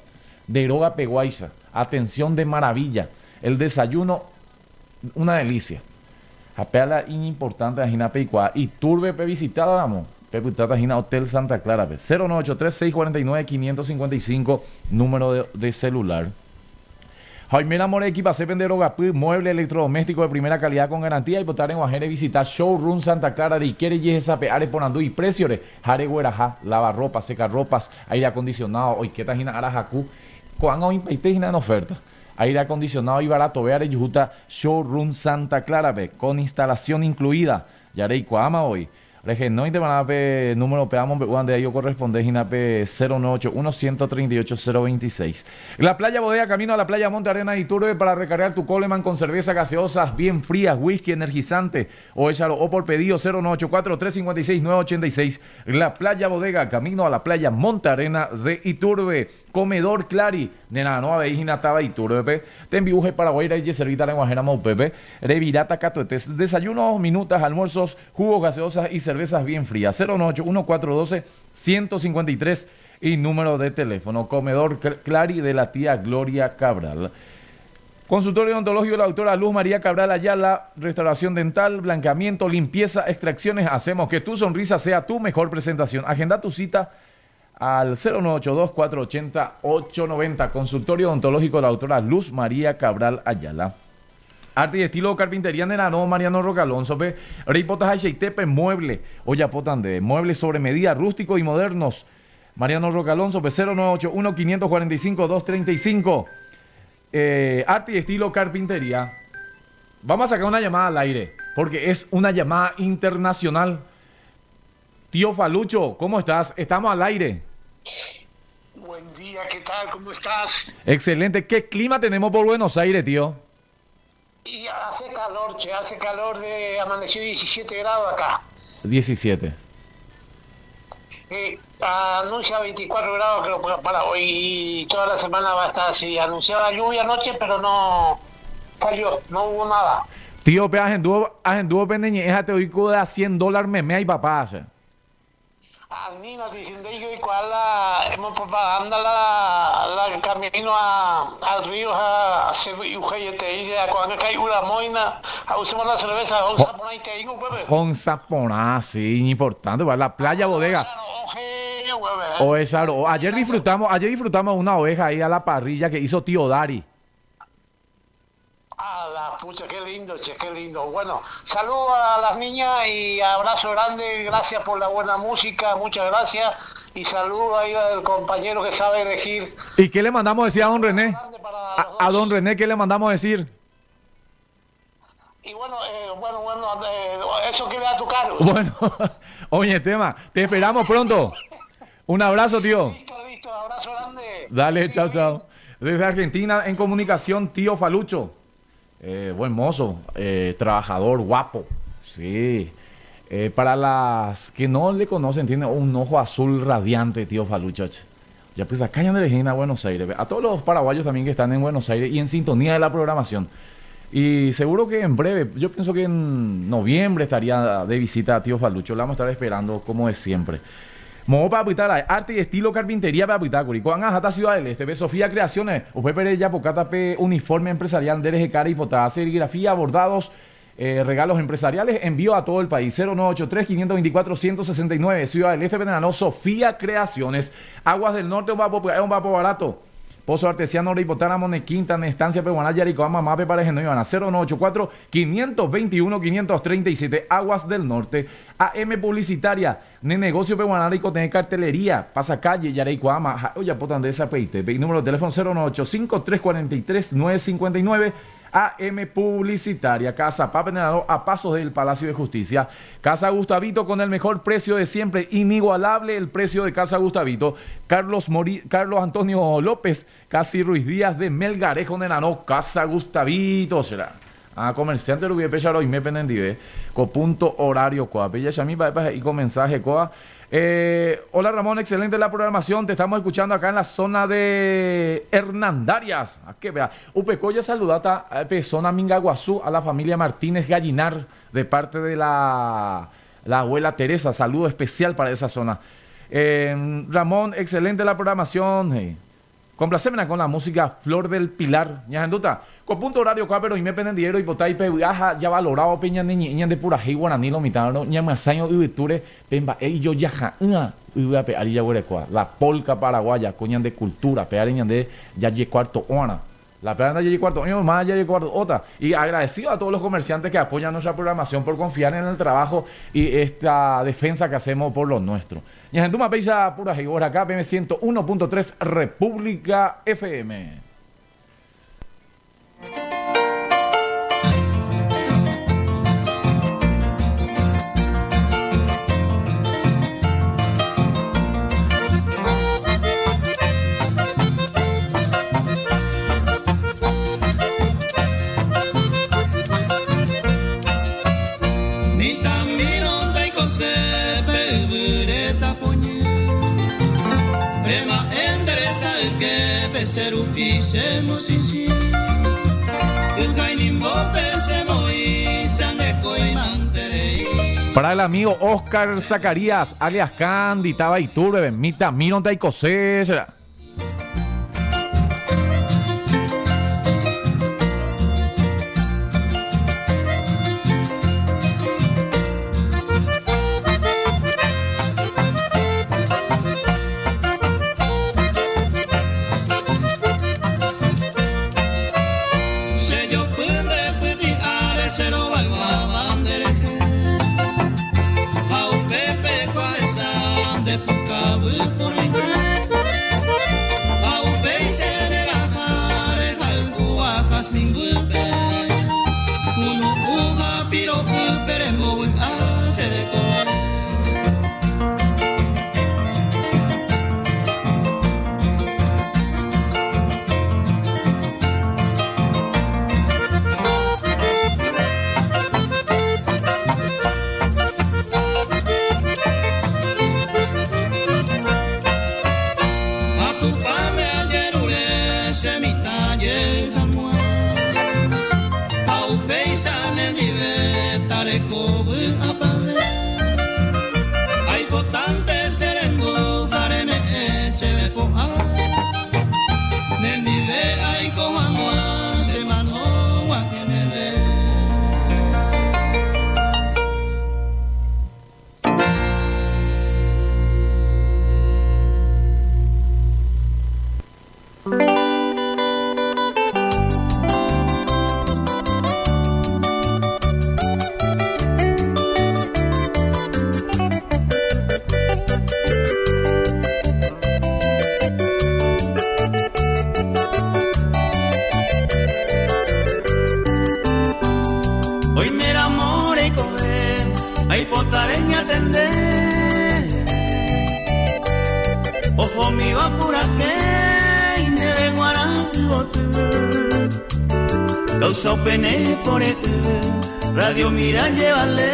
De Roga Peguaiza, atención de maravilla, el desayuno una delicia. Ha péa la iñimportante hína peikuaa Iturbe pe visitada ramo, pepytáta hína Hotel Santa Clara-pe. 0983 649 555 número de celular. Ha oiméramo reekipase pende rogapy, mueble electrodoméstico de primera calidad con garantía, aipota reg̃uahẽ revisita Showroom Santa Clara reike rejehesape'a reporandu iprésiore ha regueraha, lavarropa, secarropas, aire acondicionado, oikéta hína ára haku, ko'ág̃a oĩpaite hína en oferta. Aire acondicionado ibaratovéva rejuhúta Showroom Santa Clara-pe, con instalación incluida. Ja reikuaáma voi. Rehenóinte va'erã pe número péva amombe'úva nde ahí okorresponde hína pe 0981 138 026. La Playa Bodega camino a la Playa Monte Arena de Iturbe para recargar tu Coleman con cerveza gaseosas bien frías, whisky energizante o échalo por pedido 0984 356 986. La Playa Bodega camino a la Playa Monte Arena de Iturbe. Comedor Clari, nera'arõ avei hína táva Iturbe-pe, tembi'u Paraguái rejeservíta reg̃uahẽramo upépe, reviráta katuete, desayunos, minutas, almuerzos, jugos, gaseosas y cervezas bien frías. 098 412 153 y número de teléfono. Comedor Clari de la tía Gloria Cabral. Consultorio odontológico de la doctora Luz María Cabral Ayala, restauración dental, blanqueamiento, limpieza, extracciones. Hacemos que tu sonrisa sea tu mejor presentación. Agenda tu cita al 0982 480 890. Consultorio odontológico de la doctora Luz María Cabral Ayala. Arte y estilo carpintería Nerano Mariano Roca Alonso pe reipota haichaite mueble ojapóta nde muebles sobre medida rústicos y modernos Mariano Roca Alonso pe 0981 545 235 Arte y estilo carpintería Vamos a sacar una llamada al aire porque es una llamada internacional Tío Falucho, ¿cómo estás? Estamos al aire. Buen día, ¿qué tal? ¿Cómo estás? Excelente. ¿Qué clima tenemos por Buenos Aires, tío? Y hace calor, che, hace calor de amaneció 17 grados acá. 17. Sí, anuncia 24 grados creo para hoy y toda la semana va a estar así. Anunciaba lluvia anoche, pero no salió, no hubo nada. Tío, pe ahendúvo pende ñe'ẽ ha te oiko de a 100 dólar meme ay papá. Che. Anina diciendo yo y cuál la hemos propaganda la, la camino a, al río a se ujeyete y a cuando cae una moina a usemos la cerveza con saponá y te digo hueve. Con saponá, sí, importante, va la playa bodega. O esa, ayer disfrutamos, ayer disfrutamos una oveja ahí a la parrilla que hizo tío Dari. A la pucha, qué lindo, che, qué lindo. Bueno, saludo a las niñas y abrazo grande, gracias por la buena música, muchas gracias. Y saludo ahí al compañero que sabe elegir. ¿Y qué le mandamos a decir a don René? A, a don René, ¿qué le mandamos a decir? Y bueno, eh, bueno, bueno, eh, eso queda a tu cargo. Bueno, oye, tema, te esperamos pronto. Un abrazo, tío. Listo, listo, abrazo grande. Dale, chao, chao. Desde Argentina, en comunicación, tío Falucho. Eh, buen mozo, eh, trabajador, guapo. Sí. Eh, para las que no le conocen, tiene un ojo azul radiante, tío Falucho. Ya pues acá en Regina, Buenos Aires. A todos los paraguayos también que están en Buenos Aires y en sintonía de la programación. Y seguro que en breve, yo pienso que en noviembre estaría de visita a tío Falucho. La vamos a estar esperando como es siempre. Modo para apitar, arte y estilo carpintería para apitar, curi. Coan hasta Ciudad del Este, Sofía Creaciones, Upe Pérez Yapocata, P, uniforme empresarial, Deres Cara y Potada, serigrafía, bordados, eh, regalos empresariales, envío a todo el país. 0983 524 169, Ciudad del Este, Venenano, Sofía Creaciones, Aguas del Norte, un vapo, un vapo barato. Pozo Artesiano, Ripotana, Monequinta, Estancia Peguaná, Yaricoa, Mape, Pareje, Ivana, 0984 521 537, Aguas del Norte, AM Publicitaria, Ne Negocio Peguaná, Rico, tener cartelería, Pasacalle, Yaraicoama, Oye, potan de esa peite, número de teléfono 0985 343 959, AM Publicitaria, Casa Papenado a pasos del Palacio de Justicia. Casa Gustavito con el mejor precio de siempre, inigualable el precio de Casa Gustavito. Carlos, Mori, Carlos Antonio López, Casi Ruiz Díaz de Melgarejo Nenano, Casa Gustavito será. Ah, comerciante Rubí Pecharo y me penendive, con punto horario coa. Pella chami pa y con mensaje coa. Eh, hola Ramón, excelente la programación. Te estamos escuchando acá en la zona de Hernandarias. A que vea. Upecoya saludata a persona Mingaguazú, a la familia Martínez Gallinar, de parte de la, la abuela Teresa. Saludo especial para esa zona. Eh, Ramón, excelente la programación. Hey. Complacémela con la música Flor del Pilar. Ñajenduta. Con punto horario cuá, pero y me penendiero y potay pe viaja ya valorado peña niña ña de pura jei guaraní lo mitad no ña masaño y pemba ey yo ya ja ua pe ari ya La polca paraguaya coñan de cultura pe ari de ya ye cuarto ona. La pena de cuarto año, más ya cuarto otra. Y agradecido a todos los comerciantes que apoyan nuestra programación por confiar en el trabajo y esta defensa que hacemos por lo nuestro. Ñahenduma Peisa Pura Jigora acá, PM 101.3 República FM. Para el amigo Oscar Zacarías, alias Candy, Taba Iturbe, Mita, Miron Taikose, será. ñande Ohomiva purahéi ndéve g̃uarã yvoty Causa upene pore'ỹ Radio Mira jevale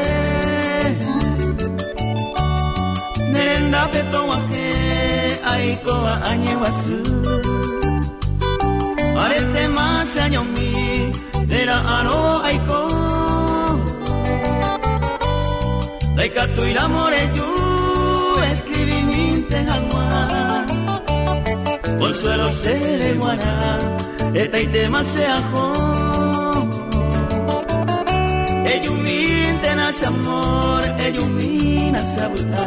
Ne rendápe tog̃uahẽ aikóva añeguasy Aretéma che añomi Nera'arõ aiko Ndaikatúiramo reju escribimínte hag̃ua Consuelo chéve g̃uarã hetaitéma che aho Ejumíntena che amor, ejumína che avy'a.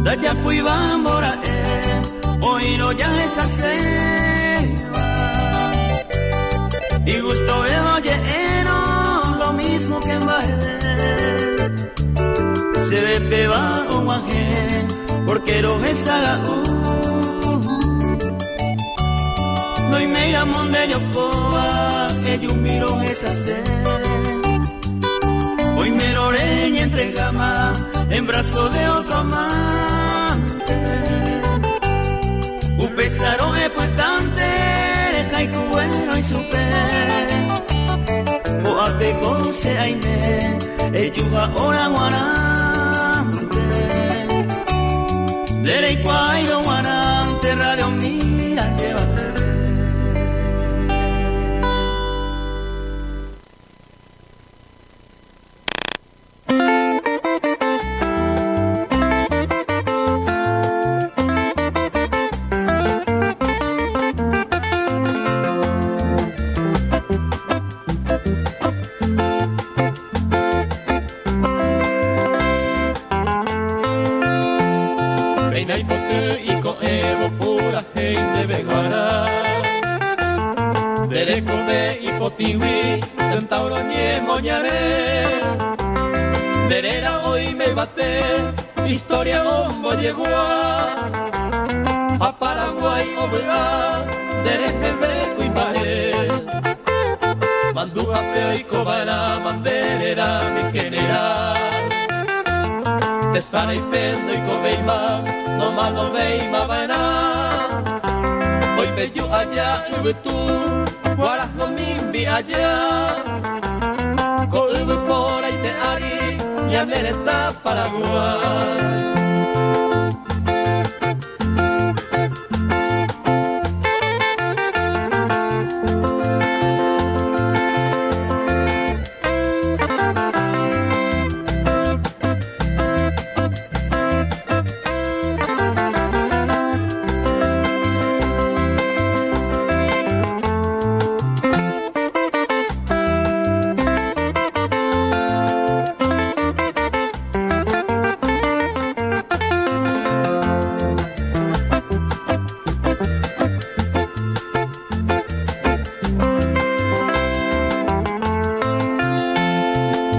Ndajapúiva mbora'e oĩrõ jahechaséva Igustovéva oje'érõ lo mismo que mba'eve Chéve péva og̃uahẽ porque rohechaga'u Noiméiramo nde jokóva ejumi rohechase Oimérõ reñentregáma en brazo de otro amante Upéicharõ epytánte rehayhuguérõ ichupe Ko'ápe ko che aime eju ha hora g̃uarãnte Nde reikuaáirõ g̃uarãnte radio mira jevale. Péina ipoty iko'ẽvo purahéi ndéve g̃uarã. Nde rekove ipotĩgui centauro ñemoñare. Nde réra oime yvate historia ombojegua. Ha Paraguái ovy'a nde reheve kuimba'e. Mandu'ápe oikova'erã mande réra mi general. Tesaraipe ndoikovéima nomanovéima va'erã. Oipeju aja yvytu kuarahy omimbi aja. Ko yvyporaite ári ñane retã Paraguái.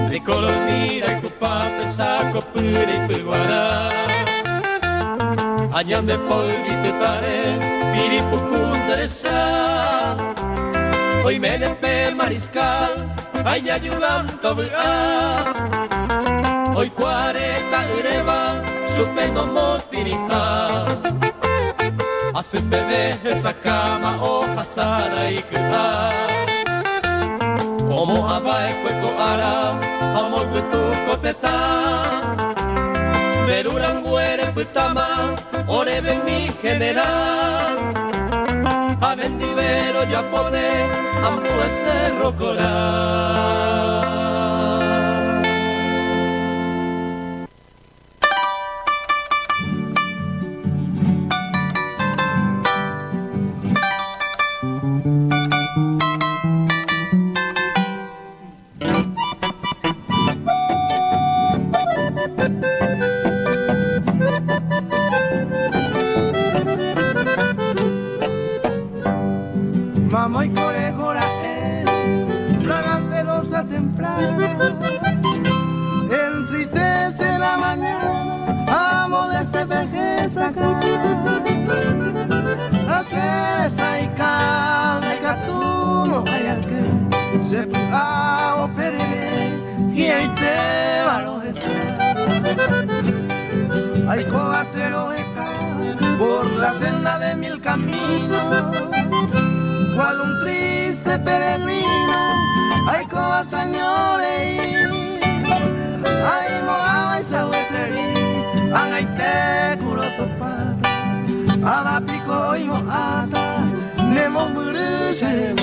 Tricolor mira y saco pure y pyguará. Añande poyvi pytare piripuku nderesa. Oimene pe mariscal ay ayudando vy'a. Oikuaare ta'yreva chupe nomotĩriha. Hasypeve hesakãma ohasa raiky'a. Omo'ãva'ekue ko ára ha omoyvytu ko tetã. Nde rurangue repytáma oréve mi general. Ha nendive rojapóne ambue Cerro Corá. Entristece la mañana, amo de este vejez acá. Hacer esa de catuno, que se pudo perder y ahí te va Ay, acero por la senda de mil caminos, cual un triste peregrino, ay, coa señores, ay, moaba y sahueteri, angaite curo topata, abapico y moata, nemo muruse,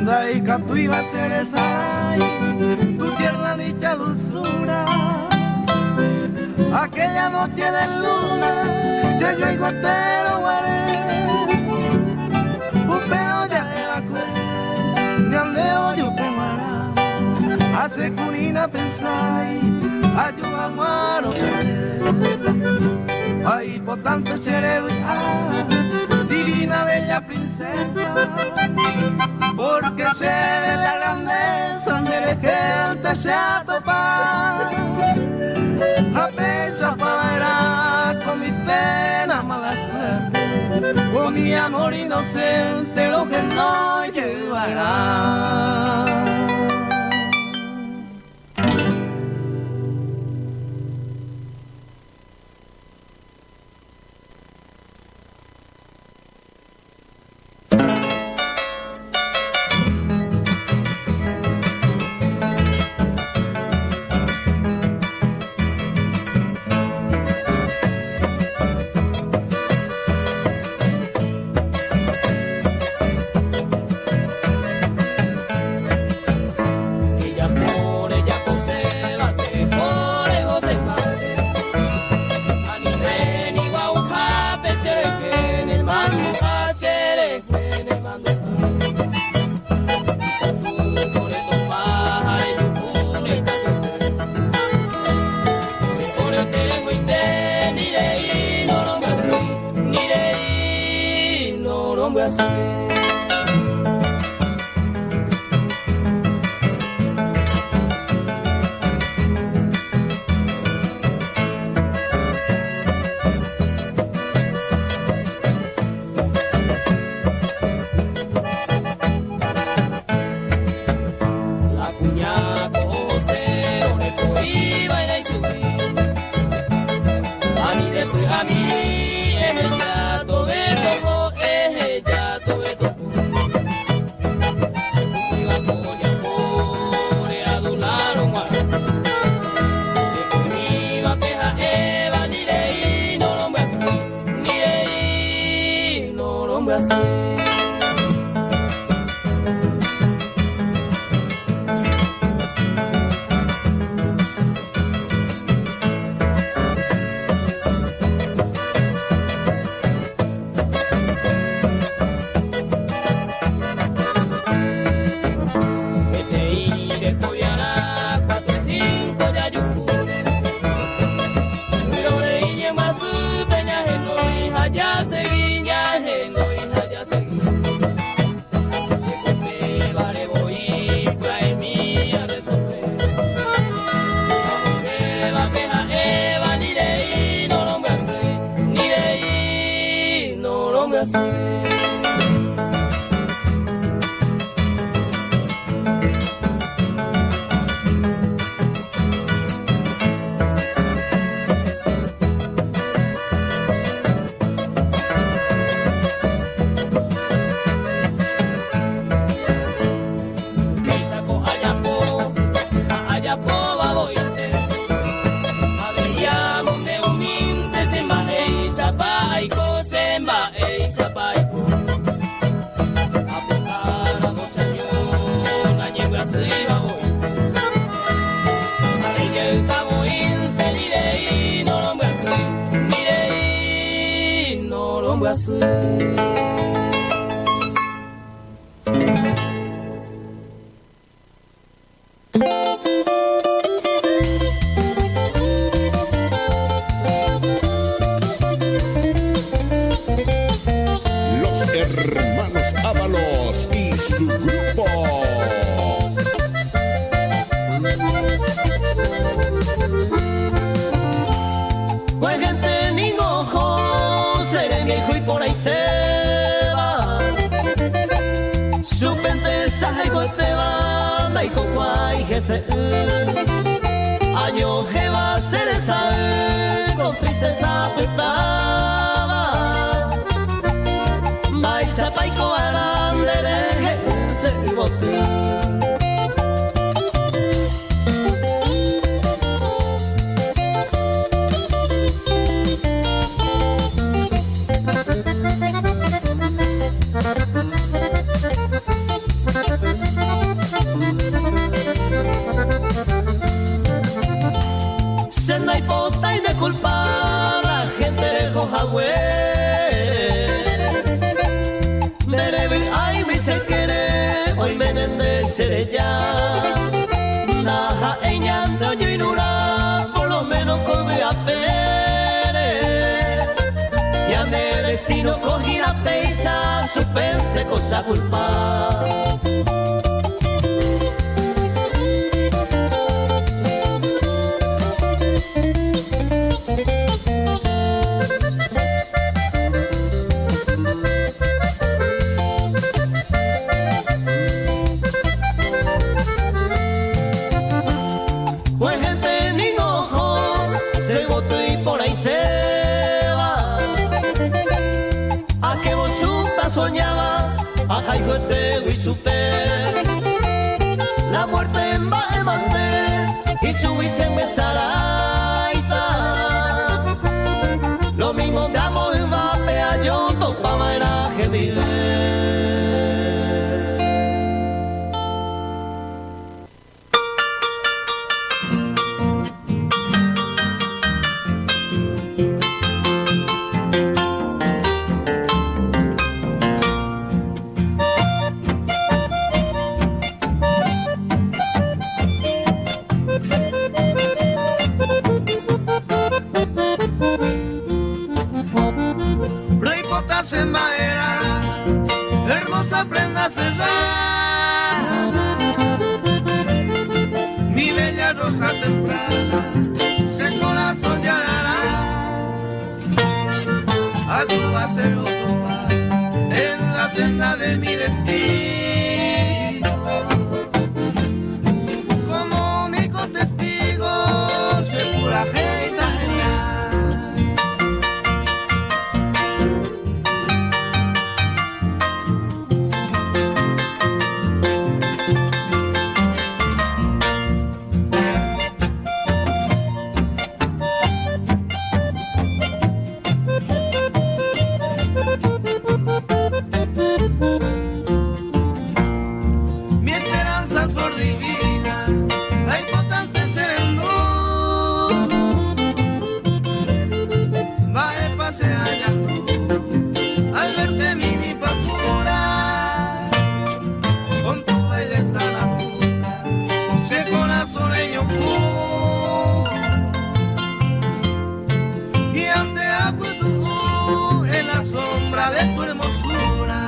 Daika tú ibas a ser esa, tu tierna dicha dulzura. Aquella noche de luna, yo yo iguatero guaré. Pero ya evacué, de andeo yo pemará. Hace curina pensai, ayuda muaro Ay, potante cerebro, divina bella princesa, porque se ve la grandeza de gente se atopa. A pesar para con mis penas mala suerte, con mi amor inocente lo que no llevará. Ya seguí, ya no, hija, ya seguí. Ambyasy. Los hermanos Ábalos y su grupo. Jueguente ningo ojo, seré viejo y por ahí te va. Supente sajaigo te va, daiko guay jese. Año jeva cereza, con tristeza petaba. Baisa paiko arandere, se bote. Senda y pota y de culpa la gente de Jojagüere. Derebe ay mi se quiere, hoy menende seré ya. Naja eñando yo inura, por lo menos come a pere. Ya me destino cogí la peisa, su pente cosa culpa. Pues gente ni ojo, se botó y por ahí te va. A que vos suta soñaba, a jaigo te y supe. La muerte en va el mante y su en besaraita. Lo mismo damos en va pea yo topaba era jedive. Hermosa prenda cerrada, mi bella rosa temprana, ese corazón llorará. A tu acero topar en la senda de mi destino. Como único testigo se pura Mi esperanza flor divina, la importante serendú. Va e pase allá tú, al verte mi ninfa pura, con tu belleza natural, se corazón ello Y ante tú en la sombra de tu hermosura.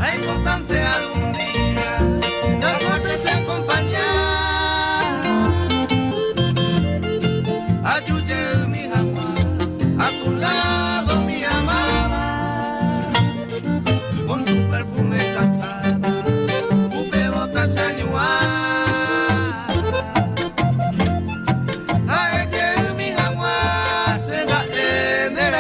Es importante algún día la suerte se acompañar. Ayuye mi jaguar, a tu lado mi amada, con tu perfume cantada, upe bota Ay, mi jaguar, se va en el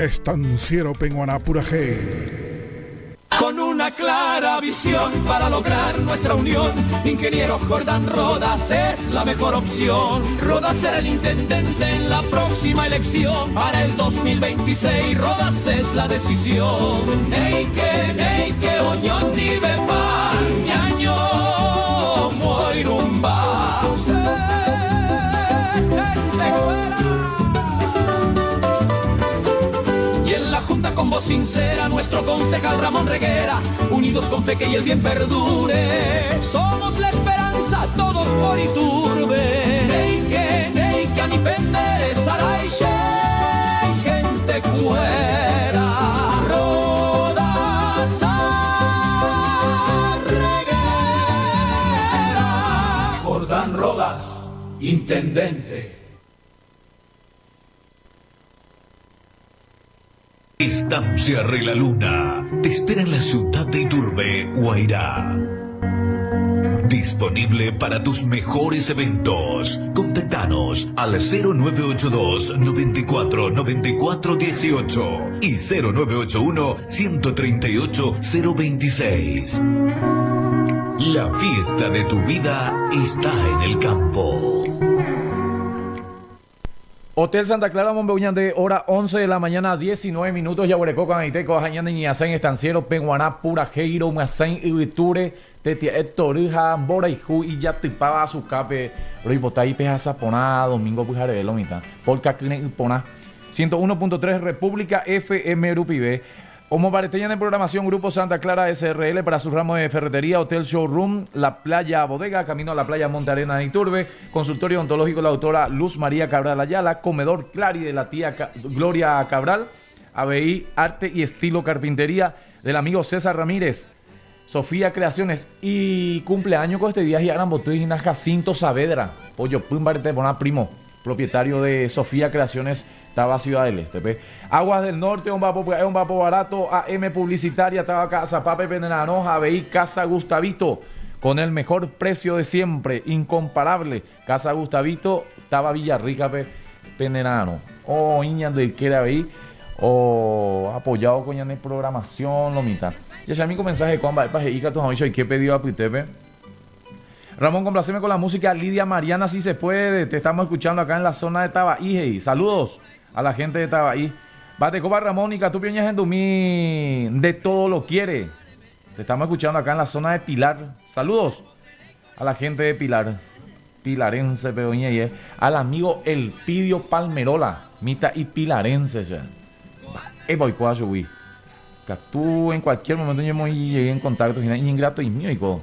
Estanciero Peguarã Purahéi. Con una clara visión para lograr nuestra unión, Ingeniero Jordán Rodas es la mejor opción. Rodas será el intendente en la próxima elección. Para el 2026, Rodas es la decisión. Neike, neike, oñón, nivepa, ñaño, moirumba. Y en la junta con voz sincera, nuestro concejal Ramón Reguera, unidos con fe que y el bien perdure. Somos la esperanza, todos por Iturbe. Neike, neike, anipendere, saraiche, gente cuera. Rodas a Reguera. Jordán Rodas, intendente. Estancia Regla Luna te espera en la ciudad de Iturbe, Guairá. Disponible para tus mejores eventos. Contactanos al 0982 94 94 18 y 0981 138 026. La fiesta de tu vida está en el campo. Hotel Santa Clara, Mombeguñán de hora 11 de la mañana, 19 minutos. Yaguareco, Caniteco, Jañán de Ñiazén, Estanciero, Peguaná, Purajeiro, Muazén, Ibiture, Tetia, Torija, Boraijú y Yatipaba, Azucape, Roipotá, Ipeja, Zaponá, Domingo Pujarevelo, mitad. Polka, Cne, Iponá. 101.3 República FM Rupibe. Como Bareteña de programación, Grupo Santa Clara SRL para su ramo de ferretería, Hotel Showroom, La Playa Bodega, Camino a la Playa Monte Arena de Iturbe, Consultorio Ontológico la autora Luz María Cabral Ayala, Comedor Clari de la tía Gloria Cabral, ABI Arte y Estilo Carpintería del amigo César Ramírez, Sofía Creaciones y cumpleaños con este día y Arambotuy y Jacinto Saavedra, Pollo Pumbarete Boná Primo, propietario de Sofía Creaciones Taba Ciudad del Este. Pe. Aguas del Norte, un vapo, un vapo barato, AM Publicitaria, Tabaca, Zapape, Penenanoja, ABI, Casa Gustavito, con el mejor precio de siempre, incomparable. Casa Gustavito, Taba Villarrica, pe, Penenano. O Iña del que ABI, o apoyado con ñane programación, lo mitad. Ya ya mi mensaje con va pa y tu y qué pedido a Pitepe. Ramón, complaceme con la música Lidia Mariana, si se puede. Te estamos escuchando acá en la zona de Tabaí. Saludos a la gente de Tabaí. Bate copa Ramón y Catupio Ñagendumí, de todo lo quiere. Te estamos escuchando acá en la zona de Pilar. Saludos a la gente de Pilar. Pilarense, pedoña y al amigo Elpidio Palmerola, mita y pilarense. Ya. Eva y cuayo, Catú en cualquier momento yo me llegué en contacto, ingrato y mío y codo.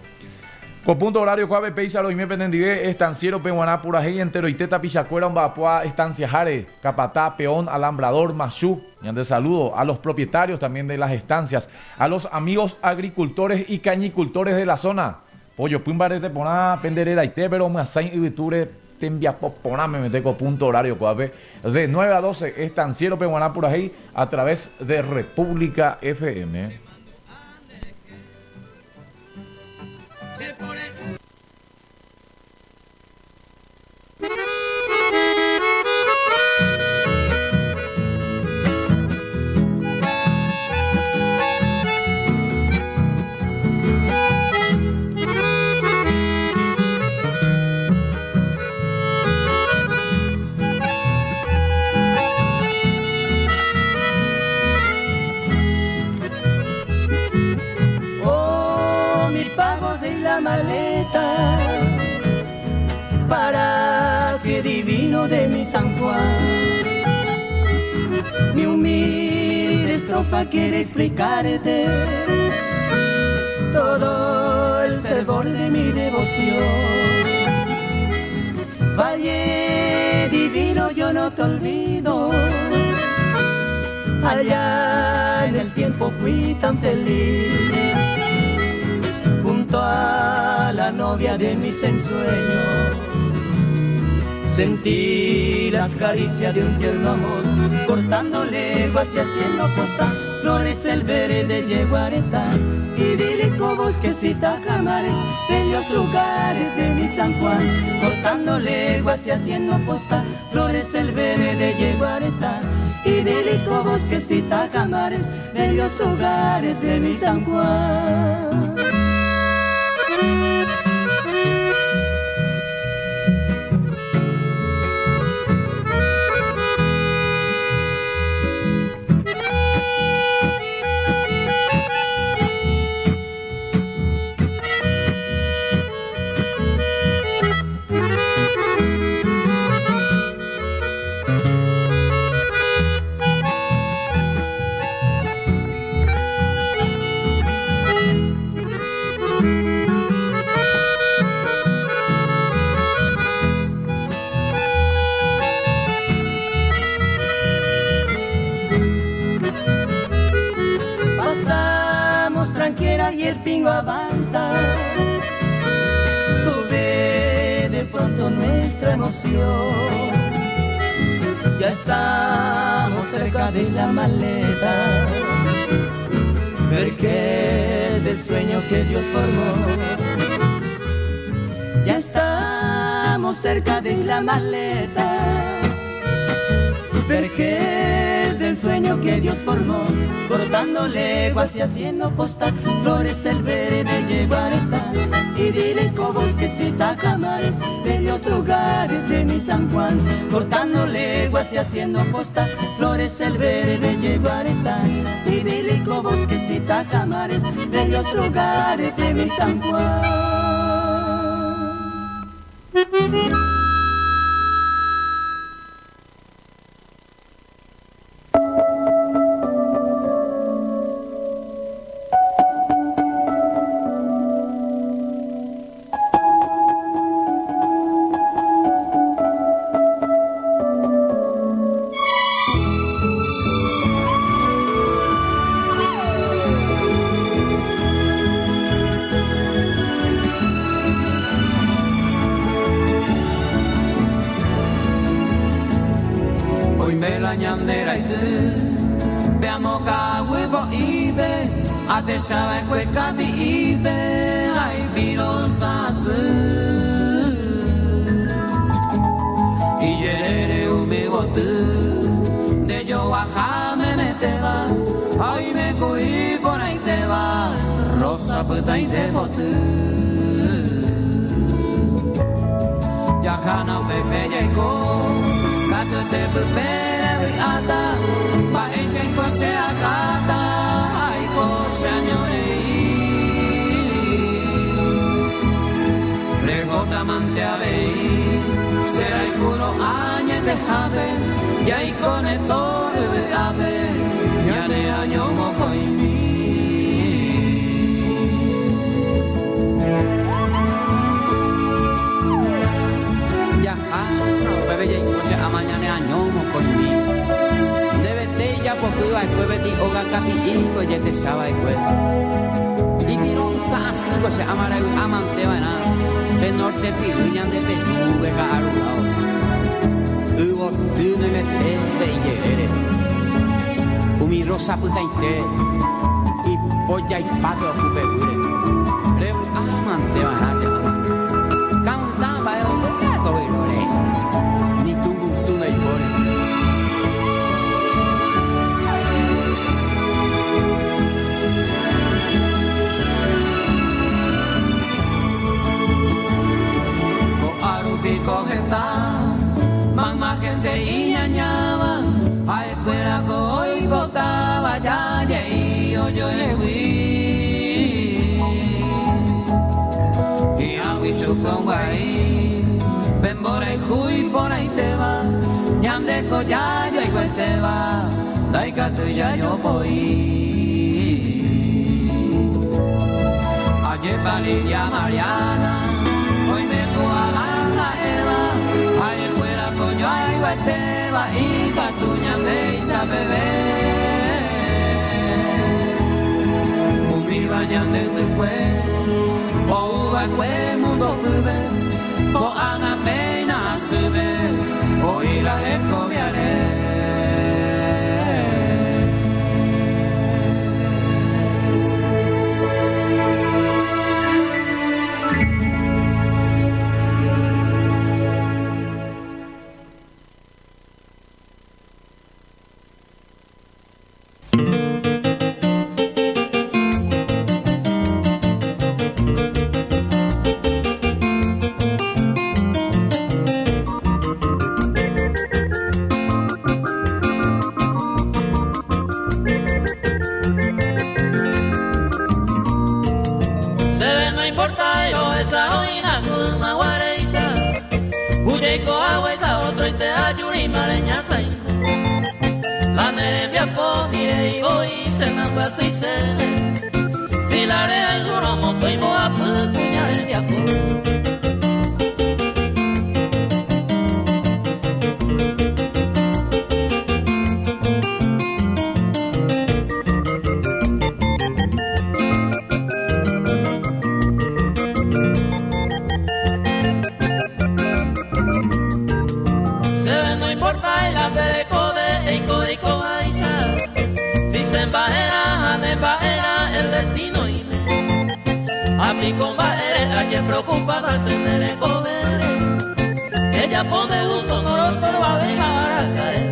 Con punto horario, Cuave, Peisa, Loime, Pendendive, Estanciero, Peguaná, Purajey, Entero, Iteta, Pichacuera, Umbapoa, Estancia Jare, Capatá, Peón, Alambrador, Machú. Y antes saludo a los propietarios también de las estancias, a los amigos agricultores y cañicultores de la zona. Pollo, Pumbarete, Poná, Penderera, Itébero, Mazain, Ibiture, Tembia, Poponá, me meteco, punto horario, Cuave. De 9 a 12, Estanciero, Peguaná, Purajey, a través de República FM. Maleta para que divino de mi San Juan mi humilde estrofa quiere explicarte todo el fervor de mi devoción. Valle divino, yo no te olvido, allá en el tiempo fui tan feliz junto a la novia de mis ensueños. Sentí las caricias de un tierno amor, cortando leguas y haciendo costa, flores el verde yeguareta, idílico bosquecita jamares, bellos lugares de mi San Juan, cortando leguas y haciendo posta, flores el verde yeguareta, idílico Idílico bosquecita Camares, bellos hogares de mi San Juan. Pasamos tranquila y el pingo avanza. Sube de pronto nuestra emoción. Ya estamos cerca de la maleta. Porque del sueño que Dios formó. Ya estamos cerca de la maleta. Vergel del sueño que Dios formó, cortando leguas y haciendo posta, flores el verde llevareta, idílico bosquecita Camares, bellos lugares de mi San Juan, cortando leguas y haciendo posta, flores el verde llevareta, idílico bosquecita Camares, bellos lugares de mi San Juan. Oime la ñandera y tú, veamos ibe, atechaba cueca mi ibe, ay pirosasu. Y yerere umigotu, de yo me meteba, ay me cui por ahí te va, rosa puta y de botu. Ya jana pepe yaiko, katute pupere ata, pa echen kose akata, ay kose añorei. Rejota mante avei, será el juro añe te jabe, ya y con el toro de ave, ya ne año mocoimi. Ya, ah, bebe ya y amañane año mocoimi. Debe te ya por cuiva y beti oga capi y pues ya te sabe y Y quiero sasi pues se amara y amante vaina. Pe norte piruñan de pechu vega arulao. Hubo tune me te ve Umi rosa puta inte. Y polla y pape ocupe gure. Rebu amante vaina se ama. Kamu ba yo ko Ni tungu suna y pore. Ko arupi ko jeta, mamá gente iñañaba, a escuela ko hoy botaba ya ye yo yo ewi. Y awi chupongo ahí, ven por ahí hui por ahí te va, ñande ko ya yo y te va, daika tu ya yo voy. Ayer Valeria Mariana, hoy me coa la Eva, ay escuela coño ay gueteba y catuña de isa bebé. Umi bañan de tu cue, o va cue mundo cube, ko haga pena sube, hoy la escobiaré. mareña saime. La nerembia ponire y voy se namba se Si la rea el duro moto y moa puña el viapo. Se no importa el ande de eiko eiko aiza. Si se embaera, embaera el destino y me. A mi combaere, a quien preocupada se me cobere. Ella pone gusto, no lo torba, venga para caer.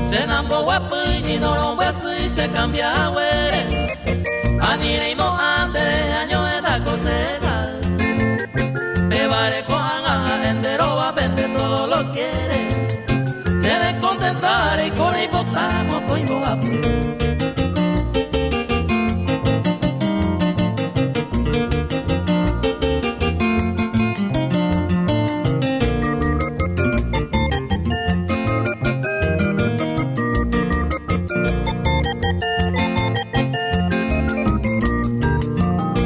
Se nambo guapo y no lo y se cambia güere. Anireimo ande año de la cosesa. Me barco anga entero va vende todo lo quiere. Te descontentar y corre y botamos coimo guapo.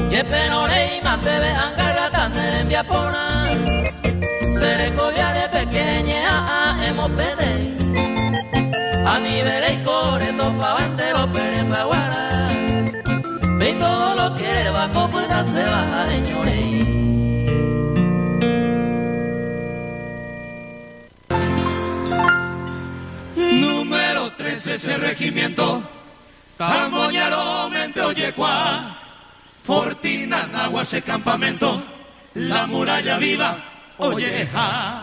Que penore y manteve angargata envía pona. Seré coviare pequeña a hemos pede. A nivel y core topa bandero perembaguara. Ve todo lo que va coputa se va a ñore. Número 13 ese regimiento, Tamboñaro, mente oyecua, Fortina, Nagua, ese campamento, la muralla viva, oyeja.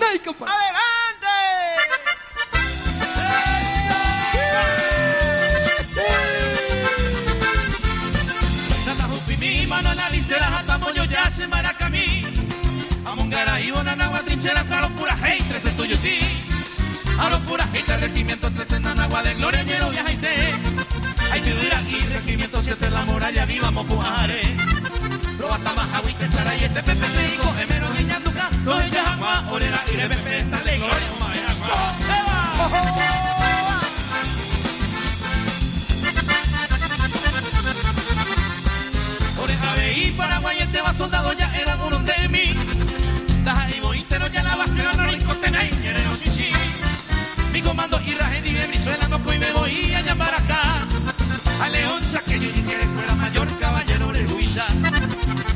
Tata mano la licera, Tamoyo, ya se maracamí. Amongara, Ibona, Nagua, trinchera, claro, pura hey, 13 tuyutí. Aro pura gente, regimiento 13 en Nanagua de Gloria, Ñero, viaja y te. Hay que vivir aquí, regimiento 7 la muralla, viva Mocuare. Roba Tabaja, Huite, Sarayete, Pepe, Rico, Emero, Guiñanduca, Los Yajagua, Orera, y Rebepe, esta ley, Gloria, Oreja y Paraguay, este va soldado, ya era uno de mí. Taja y Bointero, ya la base, la rico, tenay, ñereo, chichi. Mi comando y raje, dime, Brizuela, no coi, me voy a llamar acá. A León, saqueño, y tiene escuela mayor, caballero, Rehuiza.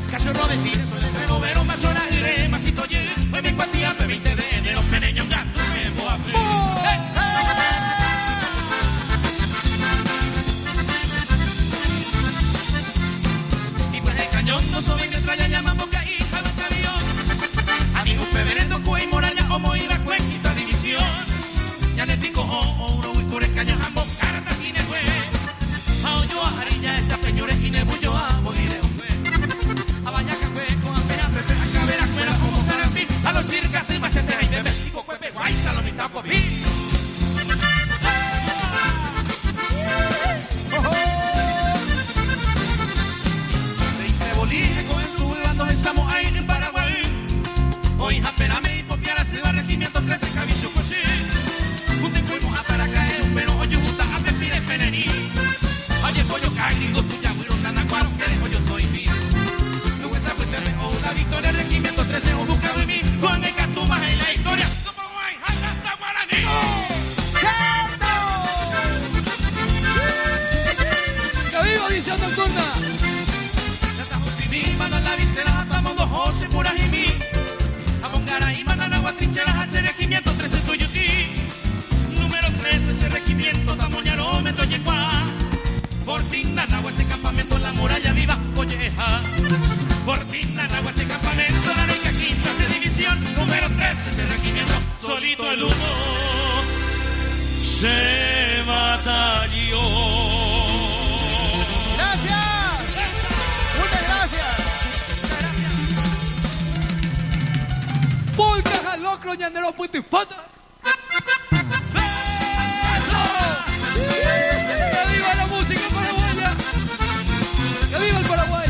Cachorro de tigre, soy el cero, vero, masona, iré, masito, ye, me mi cuatía, me 20 de enero, pereño, gato, me voy a fe. Y pues el cañón no soy mientras ya llamamos que hija de avión. Amigo Peverendo, Cuey, Moralla, Homo, Iba, Cuenquita, División. Ya le pico, oh, oro, y por el cañón, jambo, carta, guinehue. A yo, a Jarilla, esa peñores, guinebullo, a Boguireo, a Vallaca, Cueco, a Pera, Pepe, a Cabera, Cuera, como Sarambí, a los circas, de Machete, ay, de México, Cuepe, Guay, Salomita, Copí. Veinte bolígrafos con su bando en Samoa y en Paraguay. Hoy Japerame y Popiara se va regimiento 13 Cabicho Cochí. Un te a para caer un pero hoy justa a pepire penení. Oye pollo cagringo tuya güiro nanacuaro que dejo yo soy mi. Tu vuelta pues te veo una victoria regimiento 13 un buscado en mí. Con el catumas en la historia. Somos guay, hasta guaraní. ¡Que viva Visión Nocturna! Mano la visera, estamos dos José, Purajimí. Amongara y Mananagua, trincheras, hace regimiento 13 Tuyutí. Número 13, ese regimiento, Tamoñaro, Metoyecuá. Fortín, Nanagua, ese campamento, la muralla viva, Colleja. Fortín, Nanagua, ese campamento, la rica quinta, esa división. Número 13, ese regimiento, solito el humo se batalló. ¡Gracias! ¡Muchas gracias! pueblo ñandero putipata. ¡Eso! ¡Que viva la música paraguaya! ¡Que viva el Paraguay!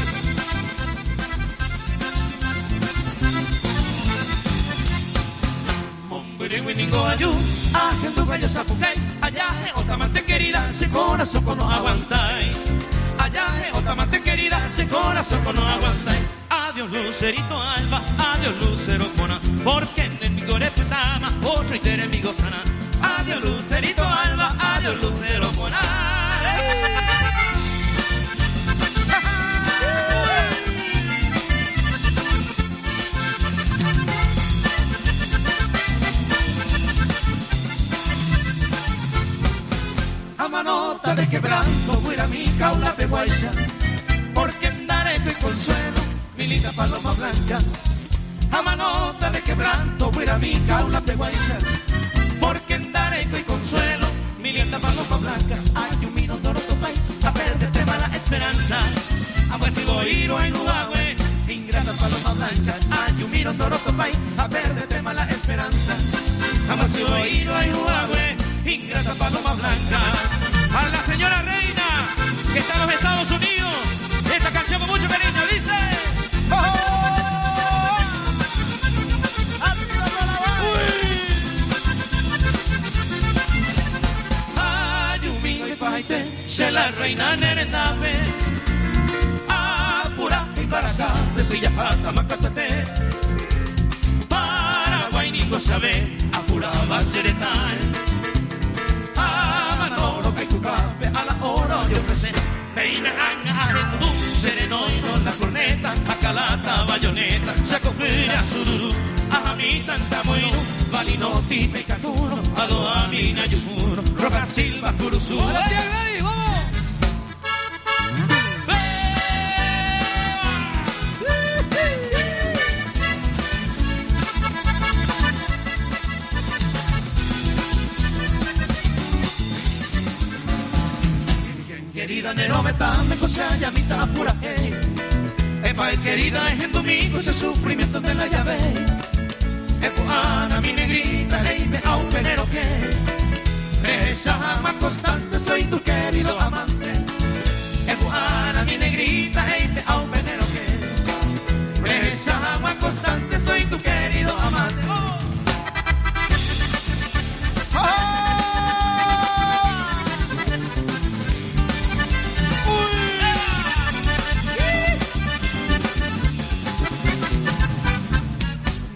Allá querida, se corazón no aguantai. Allá otamante querida, se corazón no aguantai. Adiós lucerito alba, adiós lucero cona, porque enemigo reputama, otro enemigo sana. Adiós lucerito alba, adiós lucero cona. A manota de quebranto, muera mi caula de guaycha, porque andaré y consuelo, mi linda paloma blanca. A manota de quebranto, muera mi caula de guaycha, porque andaré y consuelo, mi linda paloma blanca. Ay, un mino toro topay, a perderte mala esperanza. A pues si voy en Uruguay, ingrata paloma blanca. Ay, un mino toro topay, a perderte mala esperanza. A pues si voy en Uruguay, ingrata paloma blanca. A la señora Reina, que está en los Estados Unidos, esta canción con mucho cariño dice. ¡Oh! ¡Uy! Ayumi y paite, se la reina nerendabe. Apura y para acá, de silla pata macatate. Paraguay ningo sabe, apuraba ser tal. A la hora de ofrecer. Peina anga ajendu, sereno y la corneta, acalata, bayoneta, sacopira, sururu, ajamita, tamoino, valino, tipe, caturo, adoamina, yumuro, roca silva, curuzú. ¡Hola, tía Gladys! ¡Vamos! Querida nero me cosa ya mitad pura hey. Epa querida es en domingo ese sufrimiento de la llave. Epo ana mi negrita ley me au penero que. Esa ama constante soy tu querido amante. Epo ana mi negrita ley me au penero que. Esa ama constante soy tu querido amante. Oh.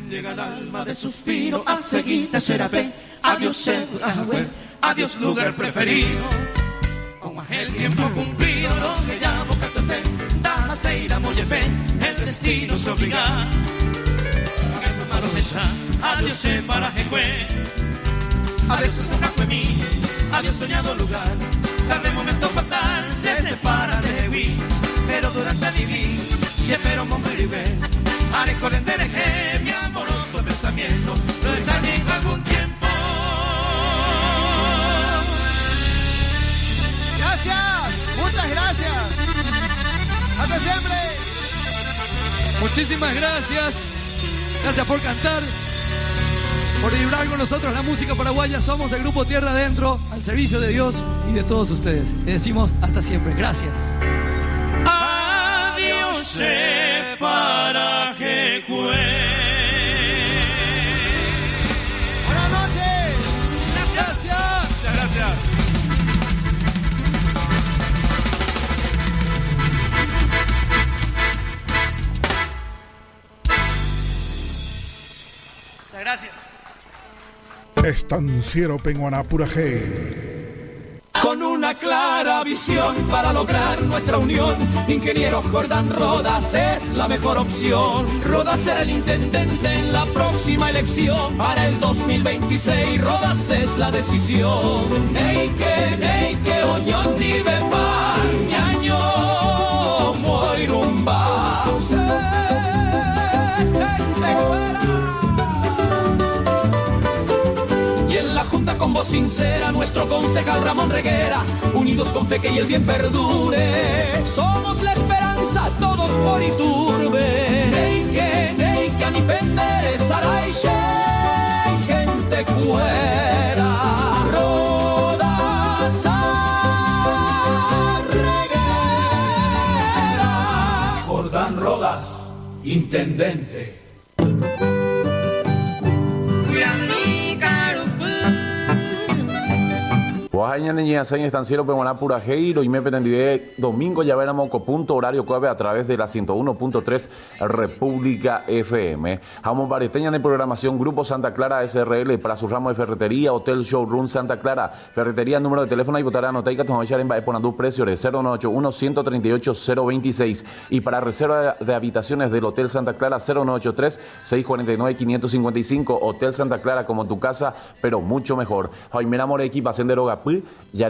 Llega el alma de suspiro a seguirte serapé. Adiós, adiós, lugar preferido. Con el tiempo cumplido, lo que llamo catote, da seira mollepe, el destino se obliga. Adiós, para jecue. Adiós, mi, adiós, soñado lugar. Tarde momento fatal se separa de mí, pero durante mi vida, y espero morirme. Haré con el mi amoroso pensamiento, lo desanimo algún tiempo. Gracias, muchas gracias. Hasta siempre. Muchísimas gracias. Gracias por cantar, por vibrar con nosotros la música paraguaya. Somos el grupo Tierra Adentro, al servicio de Dios y de todos ustedes. Les decimos hasta siempre. Gracias. Adiós, para Buenas noches. Gracias. Muchas gracias. Muchas gracias. Estanciero Penguaná Purajé. Con una clara visión para lograr nuestra unión, Ingeniero Jordán Rodas es la mejor opción. Rodas será el intendente en la próxima elección. Para el 2026, Rodas es la decisión. Neike, neike, oñón, pa, ñaño, moirumba. Y en la junta con voz sincera, nuestro concejal Ramón Reguera, unidos con fe que y el bien perdure. Somos la esperanza, todos por Iturbe. Neike, neike, anipendere, saraiche. Intendente. Guahai ñane ñe'ãsãi estanciero peguarã purahéi roime penendive domingo javéramo ko punto horario kuápe a través de la 101.3 República FM. Ha omombarete ñane programación Grupo Santa Clara SRL para su ramo de ferretería, Hotel Showroom Santa Clara. Ferretería número de teléfono aipotáre anota ikatu hag̃uáicha remba'eporandu preciore 0981 138 026 y para reserva de habitaciones del Hotel Santa Clara 0983 649 555 Hotel Santa Clara como tu casa pero mucho mejor. Ha oiméramo reequipase nde rogapy, jare.